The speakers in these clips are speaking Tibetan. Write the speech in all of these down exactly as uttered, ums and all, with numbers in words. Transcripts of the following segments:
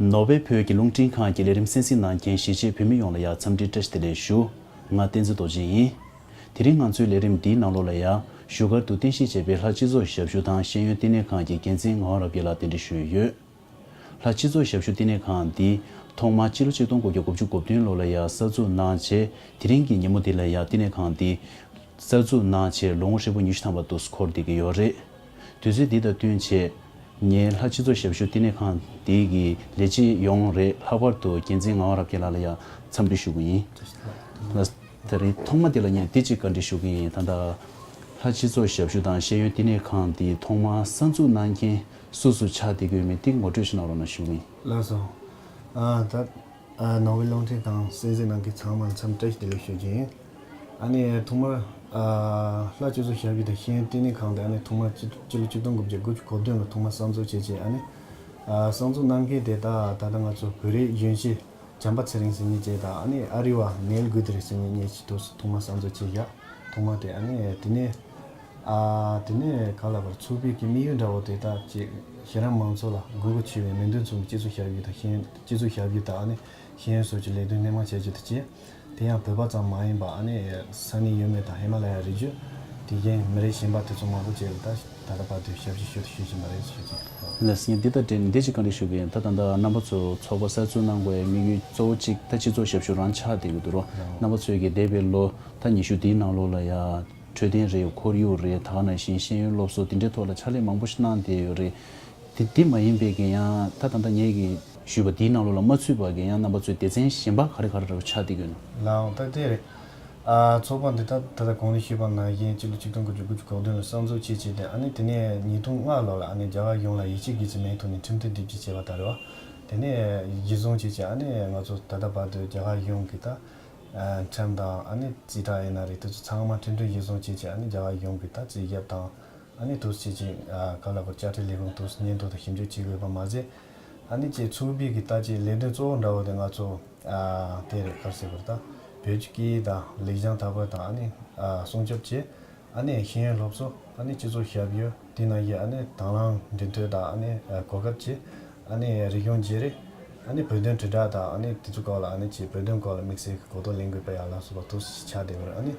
ནོར་ཝེ་བོད་ཀྱི་རླུང་འཕྲིན་ཁང་གི་ལས་རིམ་གསན་གཟིགས་གནང་མཁན་གཞིས་བྱེས་བོད་མི་ཡོངས་ལ་ཡང་འཚམས་འདྲི་བཀྲ་ཤིས་བདེ་ལེགས་ཞུ། ང་བསྟན་འཛིན་རྡོ་རྗེ་ཡིན། དེ་རིང་ང་ཚོའི་ལས་རིམ་འདིའི་ནང་ལོགས་ལ་ཡང་བཞུགས་སྒར་དུ་རྟེན་གཞི་བྱས་པའི་ལྷ་སྤྱི་ཚོགས་ཞབས་ཞུ་དང་ཤེས་ཡོན་བསྟི་གནས་ཁང་གི་འགན་འཛིན་ངག་དབང་རབ་རྒྱས་ལགས་གདན་འདྲེན་ཞུས་ཡོད། ལྷ་སྤྱི་ཚོགས་ཞབས་ཞུ་བསྟི་གནས་ཁང་འདི་ཐོག་མར་སྤྱི་ལོ་ཆིག་སྟོང་དགུ་བརྒྱ་དགུ་བཅུ་གོ་བདུན་ལོ་ལ་ཡང་གསར་འཛུགས་གནང་རྗེས་དེ་རིང་གི་ཉིན་མོ་འདི་ལ་ཡང་བསྟི་གནས་ཁང་འདི་གསར་འཛུགས་གནང་བྱས་ལོ་ངོ་ཧྲིལ་པོ་ཉི་ཤུ་ཐམ་པ་དུ་འཁོར་བསྡད་ཀྱི་ཡོད་རེད། དུས་ཚོད་འདི་དང་བསྟུན་བྱས་ངས་ལྷ་སྤྱི་ཚོགས་ཞབས་ཞུ་བསྟི་གནས་ཁང་འདི་གི་ལས་བྱེད་ཡོངས་རེད། ལྷག་པར་དུ་འགན་འཛིན་ངག་དབང་རབ་རྒྱས་ལགས་ལ་ཡང་འཚམས་འདྲི་ཞུ་གི་ཡིན། ལགས། ད་རེས་ཐོག་མ་དེ་ལ་ངས་འདི་གཅིག་བཀའ་འདྲི་ཞུ་གི་ཡིན། ད་ལྟ་ལྷ་སྤྱི་ཚོགས་ཞབས་ཞུ་དང་ཤེས་ཡོན་བསྟི་གནས་ཁང་འདི་ཐོག་མར་གསར་འཛུགས་གནང་མཁན་སུ་སུ་ཆགས་བསྡད་ཀྱི་ཡོད་མེད་དེ་ངོ་སྤྲོད་ཞིག་གནང་རོགས་གནང་ཞུ་གི་ཡིན། ལགས་སོ། ཨ་ད་ཨ་ནོར་ཝེ་རླུང་འཕྲིན་ཁང་གསན་གཟིགས་གནང་མཁན་ཚང་མར་འཚམས་བཀྲ་ཤིས་བདེ་ལེགས་ཞུ་རྒྱུ་ཡིན། ཨ་ནི་ཐོག་མར་ཨ་ལྷ་སྤྱི་ཚོགས་ཞབས་ཞུ་དང་ཤེས་ཡོན་བསྟི་གནས་ཁང་དེ་ཨ་ནི་ཐོག་མར་སྤྱི་སྤྱི་ལོ་ཆིག་སྟོང་དགུ་བརྒྱ་དགུ་བཅུ་གོ་བདུན་ལ་ཐོག་མར་གསར་འཛུགས་བྱས་རྗེས་ཨ་ནི་ཨ་གསར་འཛུགས་གནང་མཁན་དེ་དག་ད་ལྟ་ང་ཚོ་བོད་རིགས་གཞོན་སྐྱེས་བྱམས་པ་ཚེ་རིང་ཟེར་མཁན་ཅིག་དང་ཨ་ནི་ཨ་རི་བ་ནེལ་གུ་དེ་རི་ཟེར་མཁན་གཉིས་ཀྱིས་ཐོག་ཐོག་མར་གསར་འཛུགས་བྱས་བཞག་ཐོག་མ་དེ་ཨ་ནི་དེ་ནས་ཨ་དེ་ནས་ག་ལ་བར་ཚོགས་པའི་གི་དམིགས་ཡུལ་འདྲ་བོ་དེ་དག་ཅིག་ཤེས་རམ་མང་ཚོགས་ལ་དགོས་མཁོ་ཆེ་བའི་མི་འདུན་ཚོགས་པའི་སྤྱི་ཚོགས་ཞབས་ཞུ་དང་ཤེས་ཡོན་སྤྱི་ཚོགས་ཞབས་ཞུ་དང་ཨ་ནི་ཤེས་ཡོན་སོགས་ཀྱི་ལས་དོན་སྣེ་མང་བྱས་རྒྱུ་དེ་བཅས། དེ་ཡང་བོད་པ་ཙམ་མ་ཡིན་པ་ཨ་ནི་ས་གནས་ཡུལ་མི་དང་ཧི་མ་ལ་ཡ་རི་རྒྱུད་དེ་བཞིན་མི་རིགས་གཞན་པ་དེ་ཚོ་མང་པོ་བཅས་ལ་ད་ད་ལྟ་བར་དུ་ཞབས་ཞུ་ཞུ་ཞུ་བཞིན་པ་རེད་ཞུ་རྒྱུ། ལགས་སོ། འདི་ལྟར་དྲན་འདི་ཅིག་བཀའ་འདྲི་ཞུ་གི་ཡིན། ད་ད་ལྟ་རྣམ་པ་ཚོ་ཚོགས་པ་གསར་འཛུགས་གནང་དགོས་ཡའི་དམིགས་ཡུལ་གཙོ་བོ་གཅིག་ད་སྤྱི་ཚོགས་ཞབས་ཞུ་རང་ཆགས་བསྡད་ཀྱི་འདུག་རོ། རྣམ་པ་ཚོས་ཀྱི་འདས་པའི་ལོ་ད་ཉི་ཤུ་འདིའི་ནང་ལོགས་ལ་ཡ་འཕྲོད་བསྟེན་རེད། ཁོར་ཡུག་རེད། ད་ག་ནང་བཞིན་ཤེས་ཡོན་སློབ་གསོ་དེ་འདྲའི་ཐོག་ལ་ཕྱག་ལས་མང་པོ་ཞིག་གནང་བསྡད་ཡོད་རེད། དེ་དེ་མ་ཡིན་པའི་གི་ཡང་ད་ད་ལྟ་ངས་གི་ཞུས་པ་དེའི་ནང་ལོགས་ལ་མ་ཚུད་པ་གི་ཡང་རྣམ་པ་ཚོའི་སྡེ་ཚན་གཞན་པ་ག་རེ་ག་རེ་རེ་བ་ཆགས་བསྡད་ཀྱི་ཡོད་ན། ལའང་ད་དེ་རེད། ཨ་ཚོགས་པ་འདི་ད་ད་ལྟ་གོང་ནས་ཞུས་པ་ནང་བཞིན་སྤྱི་ལོ་ཆིག་སྟོང་དགུ་བརྒྱ་དགུ་བཅུ་གོ་བདུན་ལ་གསར་འཛུགས་བྱས་བྱས་ཏེ་ཨ་ནི་དེ་ནས་ཉིས་སྟོང་ལྔ་ལོ་ལ་ཨ་ནི་རྒྱ་གར་གཞུང་ལ་ཡིད་ཆེས་ཀྱི་ཚེ་མའི་ཐོག་ནས་ཁྲིམས་མཐུན་སྡེབ་སྒྲིག་བྱས་པ་ད་རེད་བ། དེ་ནས་གཞི་བཟུང་བྱས་བྱས་ཨ་ནི་ང་ཚོ་ད་ལྟ་བར་དུ་རྒྱ་གར་གཞུང་གི་ད་ཁྲིམས་དང་ཨ་ནི་རྩིས་ཁྲ་ཡིན་ན་རེད། དེ་ཚོ་ཚང་མ་ཁྲིམས་མཐུན་གཞི་བཟུང་བྱས་བྱས་ཨ་ནི་རྒྱ་གར་གཞུང་གི་ད་རྩིས་ཞབས་དང་ཨ་ནི་དུས་ཕྱིན་ཅི་ག་ལ་གོ་དཔྱ་ཁྲལ་ལས་ཁུངས་དུས་སྙན་ཐོ་དང་ཞིབ་འཇུག་བྱེད་དགོས་པ་མ་ཟད། ཨ་ནི་ཅེས་ཚུགས་པའི་གི་ལྟ་ཅེས་ལས་དོན་གཙོ་བོ་འདྲ་བོ་དེ་ང་ཚོ་ཨ་དེ་རེད། ག་རེ་ཟེར་དགོས་རེད། ད་བོད་ཀྱི་སྐད་ཡིག་དང་ལེགས་བྱང་དར་སྤེལ་དང་ཨ་ནི་ཨ་སྲུང་སྐྱོབ་བྱེད། ཨ་ནི་ཤེས་ཡོན་སློབ་གསོ། ཨ་ནི་སྤྱི་ཚོགས་ཞབས་ཞུ། དེ་ནང་བཞིན་ཨ་ནི་དང་བླངས་འབྲེལ་མཐུད་དང་ཨ་ནི་གོ་སྐབས་བྱེད། ཨ་ནི་རིག་གཞུང་བརྗེ་རེས། ཨ་ནི་བོད་དོན་དྲིལ་བསྒྲགས་དང་ཨ་ནི་དེ་ཚོ་སྐོར་ལ་ཨ་ནི་ཅིག་བོད་དོན་སྐོར་ལ་དམིགས་བསལ་གྱི་གོ་རྟོགས་ལེན་དགོས་པ་ཡང་ལ་སོགས་པ་ཐུགས་སུ་ཆགས་བསྡད་པ་རེད། ཨ་ནི་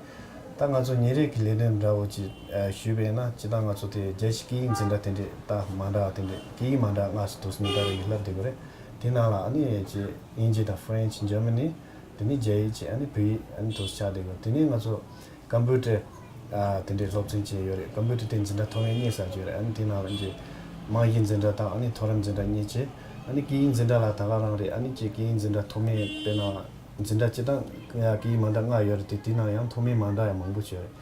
ད་ང་ཚོ་ཉིན་རེ་གི་ལས་དོན་འདྲ་བོ་ཅིག་ཞུས་པ་ཡིན་ན་སྤྱིར་བཏང་ང་ཚོ་དེ་རྒྱལ་སྤྱིའི་སྐད་ཡིག་འཛིན་གྲྭ་དེ་འདྲས་ད་མ་འདྲ་བ་དེ་འདྲས་སྐད་ཡིག་མ་འདྲ་ལྔ་སུ་དུས་སུ་ཉིན་ལྟར་རེ་བསླབ་བསྡད་པ་རེད། དེ་ནང་ལ་ཨ་ནི་ཅིག་དབྱིན་ཇི་དང་ཧྥ་རན་ཆི། འཇར་མ་ནི། དེ་ནས་རྒྱ་ཡིག་བྱས་ཨ་ནི་བོད་ཡིག་ཨ་ནི་དུས་སུ་ཆགས་བསྡད་པ། དེ་ནས་ང་ཚོ་ཀམ་པུ་ཊར་ཨ་དེ་འདྲའི་སློབ་ཚན་བྱས་ཡོད་རེད། ཀམ་པུ་ཊར་དེ་འཛིན་གྲྭ་ཐོག་མའི་གཉེར་ས་ཅིག་ཡོད་རེད། ཨ་ནི་དེ་ནང་ལ་ཅིག་རྨང་གཞིའི་འཛིན་གྲྭ་དང་ཨ་ནི་མཐོ་རིམ་འཛིན་གྲྭ་གཉིས་བྱས། ཨ་ནི་སྐད་ཡིག་འཛིན་གྲྭ་ལ་ད་ག་རང་རེད། ཨ་ནི་ཅིག་སྐད་ཡིག་འཛིན་གྲྭ་ཐོག་མའི་དཔེར་ན་འཛིན་གྲྭ་སྤྱིར་བཏང་སྐད་ཡིག་མ་འདྲ་ལྔ་ཡོད་རེད་དེ། དེ་ནང་ཡང་ཐོག་མའི་མ་འདྲ་ཡང་མང་པོ་ཅིག་ཡོད་རེད།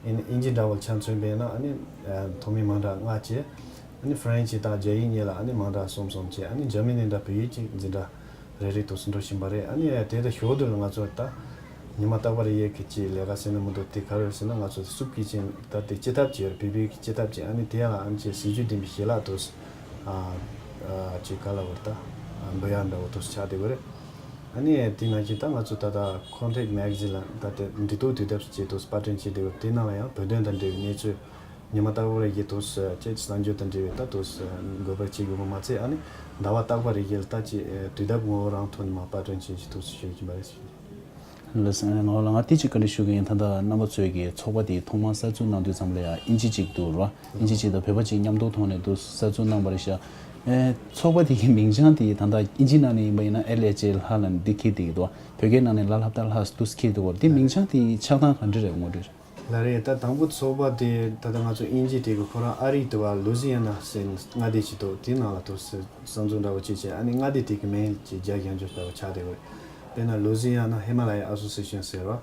ཨ་ནི་དབྱིན་ཇི་འདྲ་བོ་ཆ་མཚོན་པས་ན་ཨ་ནི་ཐོག་མའི་མ་འདྲ་ལྔ་བྱས། ཨ་ནི་ཧྥ་རན་ཆི་དང་རྒྱ་ཡིག་གཉིས་ལ་ཨ་ནི་མ་འདྲ་གསུམ་གསུམ་བྱས། ཨ་ནི་འཇར་མ་ནི་དང་བོད་ཡིག་ཅིག་འཛིན་གྲྭ་རེ་རེ་དུས་སུ་འགྲོ་བཞིན་པ་རེད། ཨ་ནི་དེ་དང་ཞོར་དུ་ལ་ང་ཚོ་ད་ཉི་མ་རྟག་པ་རེ་ཡོད་གི་ཅིག་ལས་ཀ་ཟེར་ན་མི་འདུག་དེ་ག་རེ་ཟེར་ན་ང་ཚོ་སུབ་ཀི་ཅན་ད་དེ་སྤྱི་ཐབ་ཅིག་ཡོད་རེད། བོད་པའི་སྤྱི་ཐབ་ཅིག་ཨ་ནི་དེ་ལ་ཨ་ནི་ཅིག་སྲིད་ཇུས་ལྡན་པའི་ཞལ་ལག་དུས་ཨ་ཅིག་ག་ལ་བར་ད་འབུལ་ཡག་འདྲ་བོ་དུས་ཆགས་བསྡད་ཡོད་རེད། ཨ་ནི་དེ་ནང་བཞིན་ད་ང་ཚོ་ད་ལྟ་ཁོན་ཊེག་མེ་ག་ཛིན་ལ་ད་ལྟ་འབྲེལ་གཏུག་དུས་དེབ་ཅིག་དུས་པར་སྐྲུན་བྱས་བསྡད་ཡོད། དེ་ནང་ལ་ཡང་བོད་དོན་དང་འབྲེལ་བའི་གནས་ཚུལ་ཉི་མ་རྟག་པར་རེ་བཞིན་དུས་ཅིག་གསར་འགྱུར་དང་འབྲེལ་བའི་ད་དུས་འགོད་པར་བྱེད་དགོས་པ་མ་ཚད། ཨ་ནི་ཟླ་བ་རྟག་པར་རེ་བཞིན་ད་ཅིག་དུས་དེབ་ངོ་བོ་རང་ཐོག་ནས་མར་པར་སྐྲུན་བྱེད་ཀྱི་དུས་སུ་ཞུགས་ཀྱིན་པ་རེད། ལགས་སོ། ང་ལ་ང་དེ་གཅིག་བཀའ་འདྲི་ཞུ་གི་ཡིན། ད་ལྟ་རྣམ་པ་ཚོས་ཀྱི་ཚོགས་པ་དེ་ཐོག་མར་གསར་འཛུགས་གནང་དུས་ཙམ་ལ་ཡང་དབྱིན་ཇི་གཅིག་འདུག་ར། དབྱིན་ཇི་གཅིག་དང་བོད་པ་གཅིག་མཉམ་དུ་ཐོག་ནས་འདུག་གསར་འཛུགས་གནང་བ་རེད་ཤག་ཨེ་ཚོགས་པ་དེ་གི་མིང་བྱང་དེ་ད་ལྟ་དབྱིན་ཇི་ནང་ནས་ཡིན་པ་ཡིན་ན་ཨེལ་ཨེཆ་ཨེ་ལྷ་ལ་འདི་འཁྱེར་བསྡད་ཀྱི་འདུག་བོད་སྐད་ནང་ནས་ལ་ལྷ་བཏགས་ལྷ་འདུག་འཁྱེར་འདུག་དེ་མིང་བྱང་དེ་ཆགས་སྟངས་ག་འདྲ་རེད། ངོ་སྤྲོད། ལགས་རེད། ད་དང་པོ་ཚོགས་པ་དེ་ད་ལྟ་ང་ཚོ་དབྱིན་ཇི་དེ་གི་ཁོ་རང་ཨ་རིའི་དུ་བ་ལུ་ཛི་ཡ་ན་ཟེར་མངའ་སྡེ་ཅིག་འདུག་དེའི་ནང་ལ་འདུག་སེ་གསར་འཛུགས་འདྲ་བོ་ཅིག་བྱས། ཨ་ནི་མངའ་སྡེ་དེ་གི་མིང་ཅིག་རྒྱ་ཡང་འགྱུར་ལྟ་བུ་ཆགས་བསྡད་ཡོད། དཔེར་ན་ལུ་ཛི་ཡ་ན་ཧི་མ་ལ་ཡ་ཨ་སོ་སི་ཨེ་ཤན་ཟེར་བ།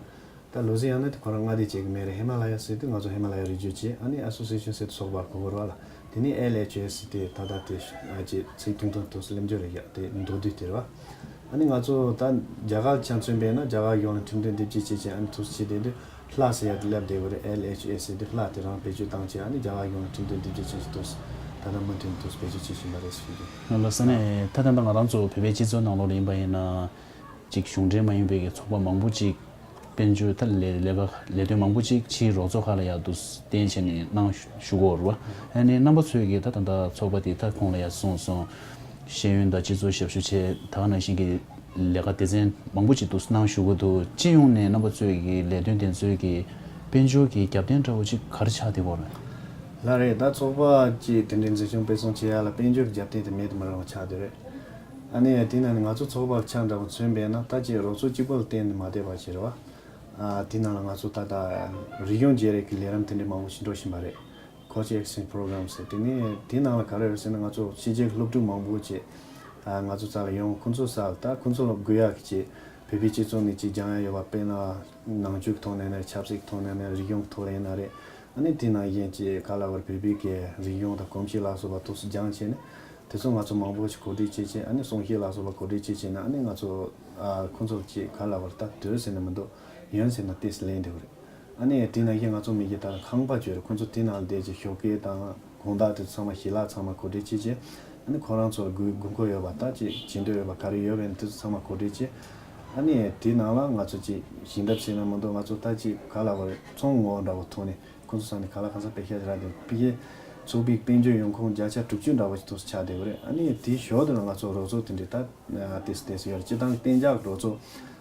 ད་ལུ་ཛི་ཡ་ན་དེ་ཁོ་རང་མངའ་སྡེ་གཅིག་གི་མིང་རེད། ཧི་མ་ལ་ཡ་ཟེར་དུས་ང་ཚོ་ཧི་མ་ལ་ཡ་རི་རྒྱུད་ཅིག་ཨ་ནི་ཨ་སོ་སི་ཨེ་ཤན་ཟེར་དུས་ཚོགས་པ་གོ་དགོས་རེད་བ་ལ། དེ་ནས་ཨེལ་ཨེཆ་ཨེ་ཟེར་དེ་ད་ལྟ་དེ་ཨ་ཅེ་ཚིག་ཐུང་ཐུང་དུ་གླེང་རྒྱུ་རེད་ཡ། དེ་མདོར་བསྡུས་དེ་རེད་བ། ཨ་ནི་ང་ཚོ་ད་རྒྱ་གར་ཆ་མཚོན་པས་ན་རྒྱ་གར་གཞུང་ལ་ཁྲིམས་དོན་སྡེབ་སྐྱེལ་བྱེད་ཅིང་ཨ་ནི་འདུག་སེ་བྱས་བསྡད་དུས་ལྷ་ཟེར་ཡ་དེ་སླེབས་བསྡད་ཡོད་རེད། ཨེལ་ཨེཆ་ཨེ་ཟེར་དུས་ལྷ་དེ་རང་བེད་སྤྱོད་བཏང་བྱས་ཨ་ནི་རྒྱ་གར་གཞུང་ལ་ཁྲིམས་དོན་སྡེབ་སྐྱེལ་བྱེད་ཅིང་འདུག་སེ་ད་ལྟ་མུ་མཐུད་འདུག་སེ་བེད་སྤྱོད་བྱེད་བཞིན་པ་རེད་ཟེར་གྱི་འདུག་ལགས་སོ། ནས་ད་ལྟ་ང་རང་ཚོ་བོད་པའི་སྤྱི་ཚོགས་ནང་ལོགས་ལ་ཡིན་པ་ཡིན་ན་ཅིག་གཞུང་འབྲེལ་མ་ཡིན་པའི་གི་ཚོགས་པ་མང་པོ་ཅིག་དཔལ་འབྱོར་ད་ལས་ལས་ཀ་ལས་དོན་མང་པོ་ཅིག་ཕྱིའི་རོགས་ཚོགས་ཁག་ལ་ཡར་དུ་བརྟེན་བྱས་ནས་གནང་ཞུ་གི་ཡོད་རེད་བ། ཨ་ནི་རྣམ་པ་ཚོས་ཀྱིས་ད་ད་ལྟ་ཚོགས་པ་དེ་ད་གོང་ལ་ཡར་གསུངས་སོང་། ཤེས་ཡོན་དང་སྤྱི་ཚོགས་ཞབས་ཞུ་བཅས་ད་ག་ནང་བཞིན་གྱི་ལས་ཀ་སྡེ་ཚན་མང་པོ་ཅིག་ཏུ་གནང་བཞུགས་ཀྱི་འདུག་སྤྱི་ཡོངས་ནས་རྣམ་པ་ཚོས་ཀྱི་ལས་དོན་དེ་ཚོའི་གི་དཔལ་འབྱོར་གྱི་རྒྱབ་རྟེན་འདྲ་བོ་ཅིག་ག་རེ་ཆགས་བསྡད་ཡོད་རེད། ལགས་རེད། ད་ཚོགས་པ་ཅིག་དེ་འདྲའི་འཛིན་སྐྱོང་སྤེལ་གསུམ་བྱེད་ཡ་ལ་དཔལ་འབྱོར་གྱི་རྒྱབ་རྟེན་དེ་མེད་དུ་མི་རུང་བ་ཆགས་བསྡད་རེད། ཨ་ནི་དེ་ནང་ནས་ང་ཚོ་ཚོགས་པ་ཆ་འདྲ་བོ་མཚོན་པས་ན་ད་ཅིག་རོགས་ཚོགས་གཅིག་པོ་ལ་བརྟེན་ནས་མ་བསྡད་པ་ཅིག་རེད་བ། ཨ་དེ་ནང་ལ་ང་ཚོ་ད་ལྟ་རིག་གཞུང་བརྗེ་རེས་ཀྱི་ལས་རིམ་དེ་འདྲའི་མང་པོ་ཞིག་འགྲོ་བཞིན་པ་རེད། Culture Exchange Program ཟེར་དེ་ནས་དེའི་ནང་ལ་ག་རེ་རེད་ཟེར་ན་ང་ཚོ་ཕྱི་རྒྱལ་གྱི་སློབ་ཕྲུག་མང་པོ་ཅིག་ཨ་ང་ཚོ་རྩ་ལ་ཡོང་། ཁོང་ཚོ་ས་ལ་ད་ཁོང་ཚོ་ལ་དགོས་ཡག་གི་ཅིག་བོད་པའི་སྤྱི་ཚོགས་ནས་ཅིག་སྦྱང་ཡ་ཡོད་པ། དཔེར་ན་ནང་ཆོས་ཀྱི་ཐོག་ནས་ཡིན་ན་རེད། ཆབ་སྲིད་ཀྱི་ཐོག་ནས་ཡིན་ན་རེད། རིག་གཞུང་གི་ཐོག་ལ་ཡིན་ན་རེད། ཨ་ནི་དེ་ནང་བཞིན་ཅིག་ག་ལབ་དགོས་རེད། བོད་པའི་གི་རིག་གཞུང་དང་གོམས་གཤིས་ལ་སོགས་པ་ཐོག་སུ་སྦྱང་བྱས་ནས་དེ་ཚོ་ང་ཚོ་མང་པོ་ཅིག་གོ་སྒྲིག་བྱས་བྱས། ཨ་ནི་གསུང་བཤད་ལ་སོགས་པ་གོ་སྒྲིག་བྱས་བྱས་ནས། ཨ་ནི་ང་ཚོ་ཨ་ཁོང་ཚོ་ཅིག་ག་ལབ་དགོས་རེད། ད་དུས་ཟེར་ན་མི་འདུག་ཡོན་ཟེར་ན་ཏོག་ཙམ་ལེན་བསྡད་ཡོད་རེད། ཨ་ནི་དེ་ནང་བཞིན་ང་ཚོ་མི་གི་ད་ཁང་པ་ཅིག་ཡོད་རེད། ཁོང་ཚོ་དེ་ནང་བསྡད་ཀྱི་ཞོགས་ཀས་དང་དགོང་དག་དེ་ཚང་མ་ཞལ་ལག་ཚང་མ་གོ་སྒྲིག་བྱས་བྱས། ཨ་ནི་ཁོ་རང་ཚོ་ལ་དགོས་དགོས་མཁོ་ཡོད་པ། ད་ཅིག་བྱེད་འདོད་ཡོད་པ་ག་རེ་ཡོད་པ་ཡིན་ན་དེ་ཚོ་ཚང་མ་གོ་སྒྲིག་བྱས། ཨ་ནི་དེ་ནང་ལ་ང་ཚོ་ཅིག་ཞལ་འདེབས་ཟེར་ན་མི་འདུག་ང་ཚོ་ད་ཅིག་ག་ལབ་དགོས་རེད། ཚོང་ངོ་འདྲ་བོ་ཐོག་ནས་ཁོང་ཚོ་ས་ནས་ག་ལ་གང་ས་པེ་ཤ་རག་དེ་ཕ་གིའི་ཚོགས་པའི་དཔལ་འབྱོར་ཡོང་ཁུངས་བརྒྱ་ཆ་དྲུག་ཅུ་འདྲ་བོ་ཞིག་ཐོག་ཆགས་བསྡད་ཡོད་རེད། ཨ་ནི་དེའི་ཞོར་དུ་ལ་ང་ཚོ་རོགས་ཚོགས་དེ་འདྲའི་ད་ཏོག་ཙམ་ཏོག་ཙམ་ཡོད་རེད། སྤྱིར་བཏང་གཏན་འཇགས་རོགས་ཚོགས་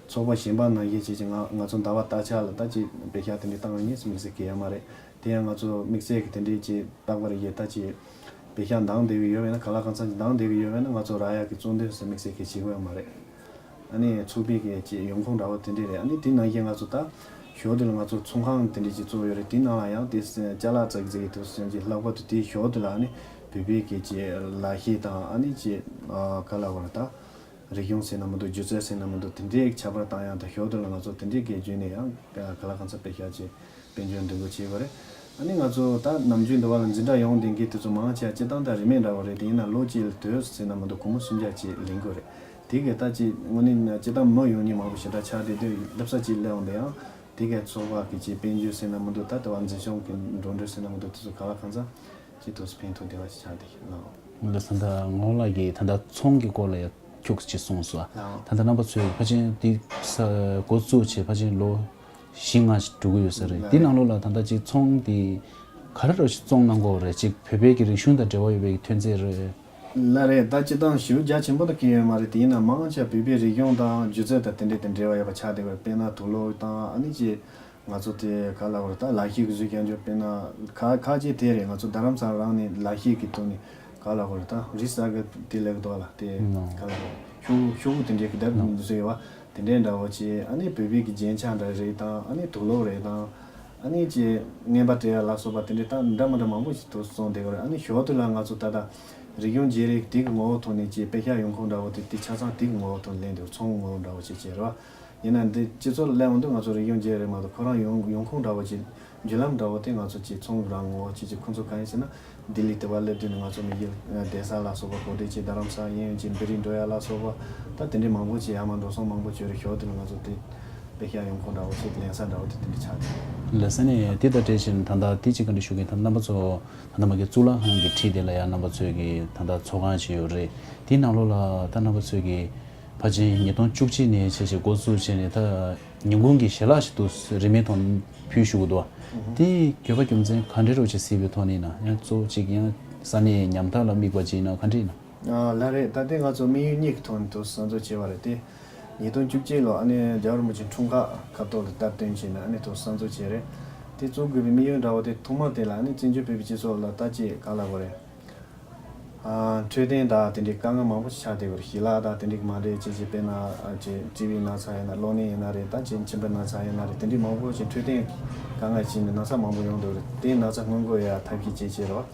ཚོགས་པ་གཞན་པ་ནང་བཞིན་བྱས་ཅིག་ང་ང་ཚོ་ཟླ་བ་ལྟར་ཆ་ལ་ད་ཅིག་པེ་ཤ་དེ་འདྲའི་བཏང་ཡ་དམིགས་བསལ་གང་ཡང་མ་རེད། དེ་ཡང་ང་ཚོ་དམིགས་བསལ་གྱི་དེ་འདྲའི་ཅིག་རྟག་པར་ཡེ་ད་ཅིག་པེ་ཤ་འདང་བསྡད་ཀྱི་ཡོད་པ་ཡིན་ན། ག་ལ་གང་འཚམ་ཅིག་འདང་བསྡད་ཀྱི་ཡོད་པ་ཡིན་ན་ང་ཚོ་རག་ཡག་གི་གཙོ་འདོན་ཟེར་དམིགས་བསལ་གང་ཡང་བྱེད་ཀྱི་ཡོད་མ་རེད། ཨ་ནི་ཚོགས་པའི་གི་ཅིག་ཡོང་ཁུངས་འདྲ་བོ་དེ་འདྲས་རེད། ཨ་ནི་དེ་ནང་བཞིན་ང་ཚོ་ད་ཞོར་དུ་ལ་ང་ཚོ་ཚོང་ཁང་དེ་འདྲས་ཅིག་བཙུགས་ཡོད་རེད། དེ་ནང་ལ་ཡང་དེ་ཅ་ལག་ཙག་ཙིག་དེ་ཚོ་ཅིག་ལྷག་པར་དུ་དེའི་ཞོར་དུ་ལ་ཨ་ནི་བོད་པའི་གི་ཅིག་ལག་ཤེས་དང་། ཨ་ནི་ཅིག་ཨ་ག་ལབ་དགོས་རེད། ད་རིག་གཞུང་ཟེར་ན་མི་འདུག་སྒྱུ་རྩལ་ཟེར་ན་མི་འདུག་དེ་འདྲས་ཁྱབ་པར་བཏང་ཡག་དང་། ཞོར་དུ་ལ་ང་ཚོ་དེ་འདྲས་གི་བརྒྱུད་ནས་ཡང་ག་ལ་གང་འཚམ་པེ་ཤ་ཅིག་དཔལ་འབྱོར་འདོན་དགོས་བྱེད་དགོས་རེད། ཨ་ནི་ང་ཚོ་ད་ནམ་རྒྱུན་འདི་བ་ལ་འཛིན་གྲྭ་ཡོང་བསྡད་མཁན་དེ་ཚོ་མང་ཆེ་བ་སྤྱིར་བཏང་ད་རིན་མེད་འདྲ་བོ་རེད། དེ་ཡིན་ན་ལོ་གཅིག་ལ་དུས་ཟེར་ན་མི་འདུག་སྒོར་མོ་སུམ་བརྒྱ་ཅིག་ལེན་དགོས་རེད། དེ་གི་ད་ཅིག་དངོས་གནས་སྤྱིར་བཏང་མི་ཡོང་མཁན་མང་པོ་ཞེ་དྲག་ཆགས་བསྡད་དུས་སླེབས་ས་ཅིག་སླེབས་འོང་དེ་ཡང་དེ་གི་ཚོགས་པ་གི་ཅིག་དཔལ་འབྱོར་ཟེར་ན་མི་འདུག་ད་དེ་བ་འཛིན་སྐྱོང་གི་འགྲོ་གྲོན་ཟེར་ན་མི་འདུག་དེ་ཚོ་ག་ལ་གང་འཚམ་ཅིག་ཏོག་ཙམ་ཕན་ཐོགས་བསྡད་པ་ཞིག་ཆགས་བསྡད་ཤག་ལགས། ང་ལ་ད་ལྟ་ངོ་ལགས་ཀྱིས་ད་ལྟ་ཚོང་གི་སྐོར་ལ་ཡང་ཁྱུག་ཅིག་གསུངས་སོང་། ལགས། ད་ལྟ་རྣམ་པ་ཚོས་ཕལ་ཆེར་འདི་ས་འགོ་བཙུགས་བྱས་ཕལ་ཆེར་ལོ་བཞི་ལྔ་ཞིག་འགྲོ་གི་ཡོད་ས་རེད། ལགས། འདི་ནང་ལོགས་ལ་ད་ལྟ་ཅིག་ཚོང་འདི་ག་རེ་རོ་ཞིག་བཙོང་གནང་གི་ཡོད་རེད། ཅིག་བོད་པའི་གི་རིག་གཞུང་དང་འབྲེལ་བ་ཡོད་པའི་ཐོན་རྫས་རེད། ལགས་རེད། ད་སྤྱིར་བཏང་ཞེ་པོ་རྒྱ་ཆེན་པོ་ད་གང་ཡང་ཡོད་མ་རེད། དེ་ཡིན་ན་མང་ཆེ་བ་བོད་པའི་རིག་གཞུང་དང་སྒྱུ་རྩལ་དང་དེ་འདྲས་དང་འབྲེལ་བ་ཡོད་པ་ཆགས་བསྡད་པ་རེད། དཔེར་ན་དུག་ལོག་དང་། ཨ་ནི་ཅིག་ང་ཚོ་དེ་ག་ལབ་དགོས་རེད། ད་ལག་ཤེས་ཀྱི་གཟུགས་ཀྱང་འཇོག་དཔེར་ན་ཁ་ཁ་ཅིག་དེ་རེད། ང་ཚོ་རྡ་རམ་ས་ལ་རང་ནས་ལག་ཤེས་ཀྱི་ཐོག་ནས་ག་ལབ་དགོས་རེད། ད་རི་སར་ཀལ་དེ་ལབ་ཀྱི་འདུག་ལ། དེ་ནོ། ག་ལབ་དགོས་རེད། ཤོག་ཤོག་བུ་དེ་འདྲའི་གི་དེབ་ནོ། བཟོས་ཡོད་པ་དེ་འདྲའི་འདྲ་བོ་ཅིག་ཨ་ནི་བོད་པའི་གི་རྒྱན་ཆ་འདྲ་རེད་དང་། ཨ་ནི་དུག་ལོག་རེད་དང་། ཨ་ནི་ཅིག་རྔན་པ་སྤྲད་ཡ་ལ་སོགས་པ་དེ་འདྲའི་ད་འདྲ་མི་འདྲ་མང་པོ་ཞིག་ཐོག་བཙོང་བསྡད་ཡོད་རེད། ཨ་ནི་ཞོར་དུ་ལ་ང་ཚོ་ད་ལྟ་རིག་གཞུང་བརྗེ་རེས་དེ་གི་ངོ་བོ་ཐོག་ནས་ཅིག་པེ་ཤ་ཡོང་ཁུངས་འདྲ་བོ་དེ་དེ་ཆ་ཚང་དེ་གི་ངོ་བོ་ཐོག་ནས་ལེན་འདུག་ཚོང་ངོ་བོ་འདྲ་བོ་ཅིག་བྱས་རེད་བ། ཡིན་ན་འདི་སྤྱི་ཚོགས་ལ་སླེབས་འོང་དུས་ང་ཚོ་རིག་གཞུང་བརྗེ་རེས་མ་གཏོགས་ཁོ་རང་ཡོང་ཡོང་ཁུངས་འདྲ་བོ་ཅིག་བརྒྱུད་ལམ་འདྲ་བོ་དེ་ང་ཚོ་ཅིག་ཚོང་གི་རང་ངོ་བོ་ཅིག་ཅིག་ཁོང་ཚོ་གང་ཡིན་ཟེར་ན། ལྡི་ལི་དེ་བ་སླེབས་དུས་ནས་ང་ཚོ་མི་ཡུལ་གདན་ས་ལ་སོགས་པ་གོ་སྒྲིག་བྱས། རྡ་རམ་ས་གཡས་གཡོན་གྱི་འབུ་རིགས་འགྲོ་ཡ་ལ་སོགས་པ་ད་དེ་འདྲའི་མང་པོ་ཅིག་ཡར་མར་འགྲོ་སོང་མང་པོ་བྱས་རེད། ཞོར་དུ་ནས་ང་ཚོ་དེ་པེ་ཤ་ཡོང་ཁུངས་འདྲ་བོ་ཅིག་ལེན་ས་འདྲ་བོ་དེ་དེ་འདྲ་ཆགས་འདུག་ལགས་སོ། ནས་དེ་དང་འབྲེལ་བྱས་ནས་ད་ལྟ་དེ་གཅིག་ག་འདྲ་ཞུ་གི་ཡིན། ད་རྣམ་པ་ཚོ་ད་ལྟ་མ་གི་གཙུག་ལག་ཁང་གི་འཁྲིས་དེ་ལ་ཡང་རྣམ་པ་ཚོས་ཀྱི་ད་ལྟ་ཚོགས་ཁང་ཅིག་ཡོད་རེད། དེའི་ནང་ལོགས་ལ་ད་རྣམ་པ་ཚོས་ཀྱི་ཕལ་ཆེར་ཉིས་སྟོང་བཅུ་གཅིག་ནས་བྱས་བྱས་འགོ་བཙུགས་བྱས་ནས་ད་ཉིན་གུང་གི་ཞལ་ལག་ཞིག་ཏུ་རིན་མེད་ཐོག་ཕུལ་བཞུགས་ཀྱི་འདུག་དེའི་དགོས་པ་རྒྱུ་མཚན་ག་འདྲ་རོ་ཅིག་གཟིགས་པའི་ཐོག་ནས་ན། ཡང་གཙོ་བོ་གཅིག་ཡང་ས་གནས་ཉམ་ཐག་ལ་དམིགས་པ་ཅིག་ཡིན་ན་ག་འདྲ་ཡིན་ན། ཨ་ལགས་རེད། ད་ལྟའི་ང་ཚོ་དམིགས་ཡུལ་གཉིས་ཀྱི་ཐོག་ནས་དུ་གསར་འཛུགས་བྱས་པ་རེད་དེ། ཉིས་སྟོང་བཅུ་གཅིག་ལོ་ཨ་ནི་རྒྱལ་བ་རིན་པོ་ཆེ་འཁྲུངས་སྐར་སྐབས་ཐོག་ལ་སྟབས་བསྟུན་བྱས་ནས་ཨ་ནི་དུ་གསར་འཛུགས་བྱས་རེད། དེ་བཙུགས་དགོས་པའི་དམིགས་ཡུལ་འདྲ་བོ་དེ་ཐོག་མ་དེ་ལ་ཨ་ནི་བཙན་བྱོལ་བོད་པའི་སྤྱི་ཚོགས་ལ་ད་ཅིག་ག་ལབ་དགོས་རེད། ཨ་འཕྲོད་བསྟེན་དང་དེ་འདྲའི་དཀའ་ངལ་མང་པོ་ཞིག་ཆགས་བསྡད་ཡོད་རེད། ཞལ་ལག་དང་དེ་འདྲའི་མ་འདྲ་བྱས་བྱས་དཔེར་ན་ཨ་ཅིག་ཊི་བི་ན་ཚ་ཡིན་ན། གློ་ནད་ཡིན་ན་རེད། ད་ཅིག་མཆིན་པའི་ན་ཚ་ཡིན་ན་རེད། དེ་འདྲའི་མང་པོ་ཞིག་འཕྲོད་བསྟེན་དཀའ་ངལ་ཞིག་ནས་ན་ཚ་མང་པོ་ཡོང་བསྡད་ཡོད་རེད། དེའི་ན་ཚ་སྔོན་འགོག་ཡ་ཐབས་ཤེས་བྱེད་བྱེད་རོགས།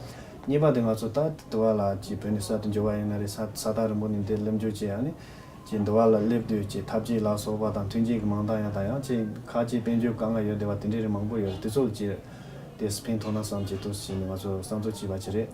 གཉིས་པ་དེ་ང་ཚོ་ད་དུ་བ་ལ་ཅིག་བོད་ནས་གསར་དུ་འབྱོར་བ་ཡིན་ན་རེད། ས་ས་ཐག་རིང་པོ་ནས་འདིར་སླེབས་འབྱོར་བྱས་ཨ་ནི་ཅིག་འདི་བ་ལ་སླེབས་དུས་ཅིག་ཐབས་ཇུས་ལ་སོགས་པ་དང་མཐུན་རྐྱེན་གྱི་མང་ཐང་ཡང་དང་ཡང་ཅིག་ཁ་ཅིག་དཔལ་འབྱོར་དཀའ་ངལ་ཡོད་བསྡད་པ་དེ་འདྲའི་རིགས་མང་པོ་ཡོད་རེད། དེ་ཚོ་ལ་ཅིག་དེ་ཕན་ཐོགས་ན་བསམ་ཅིག་ཏུ་བྱས་ནས་ང་ཚོ་གསར་འཛུགས་བྱས་པ་ཅིག་རེད།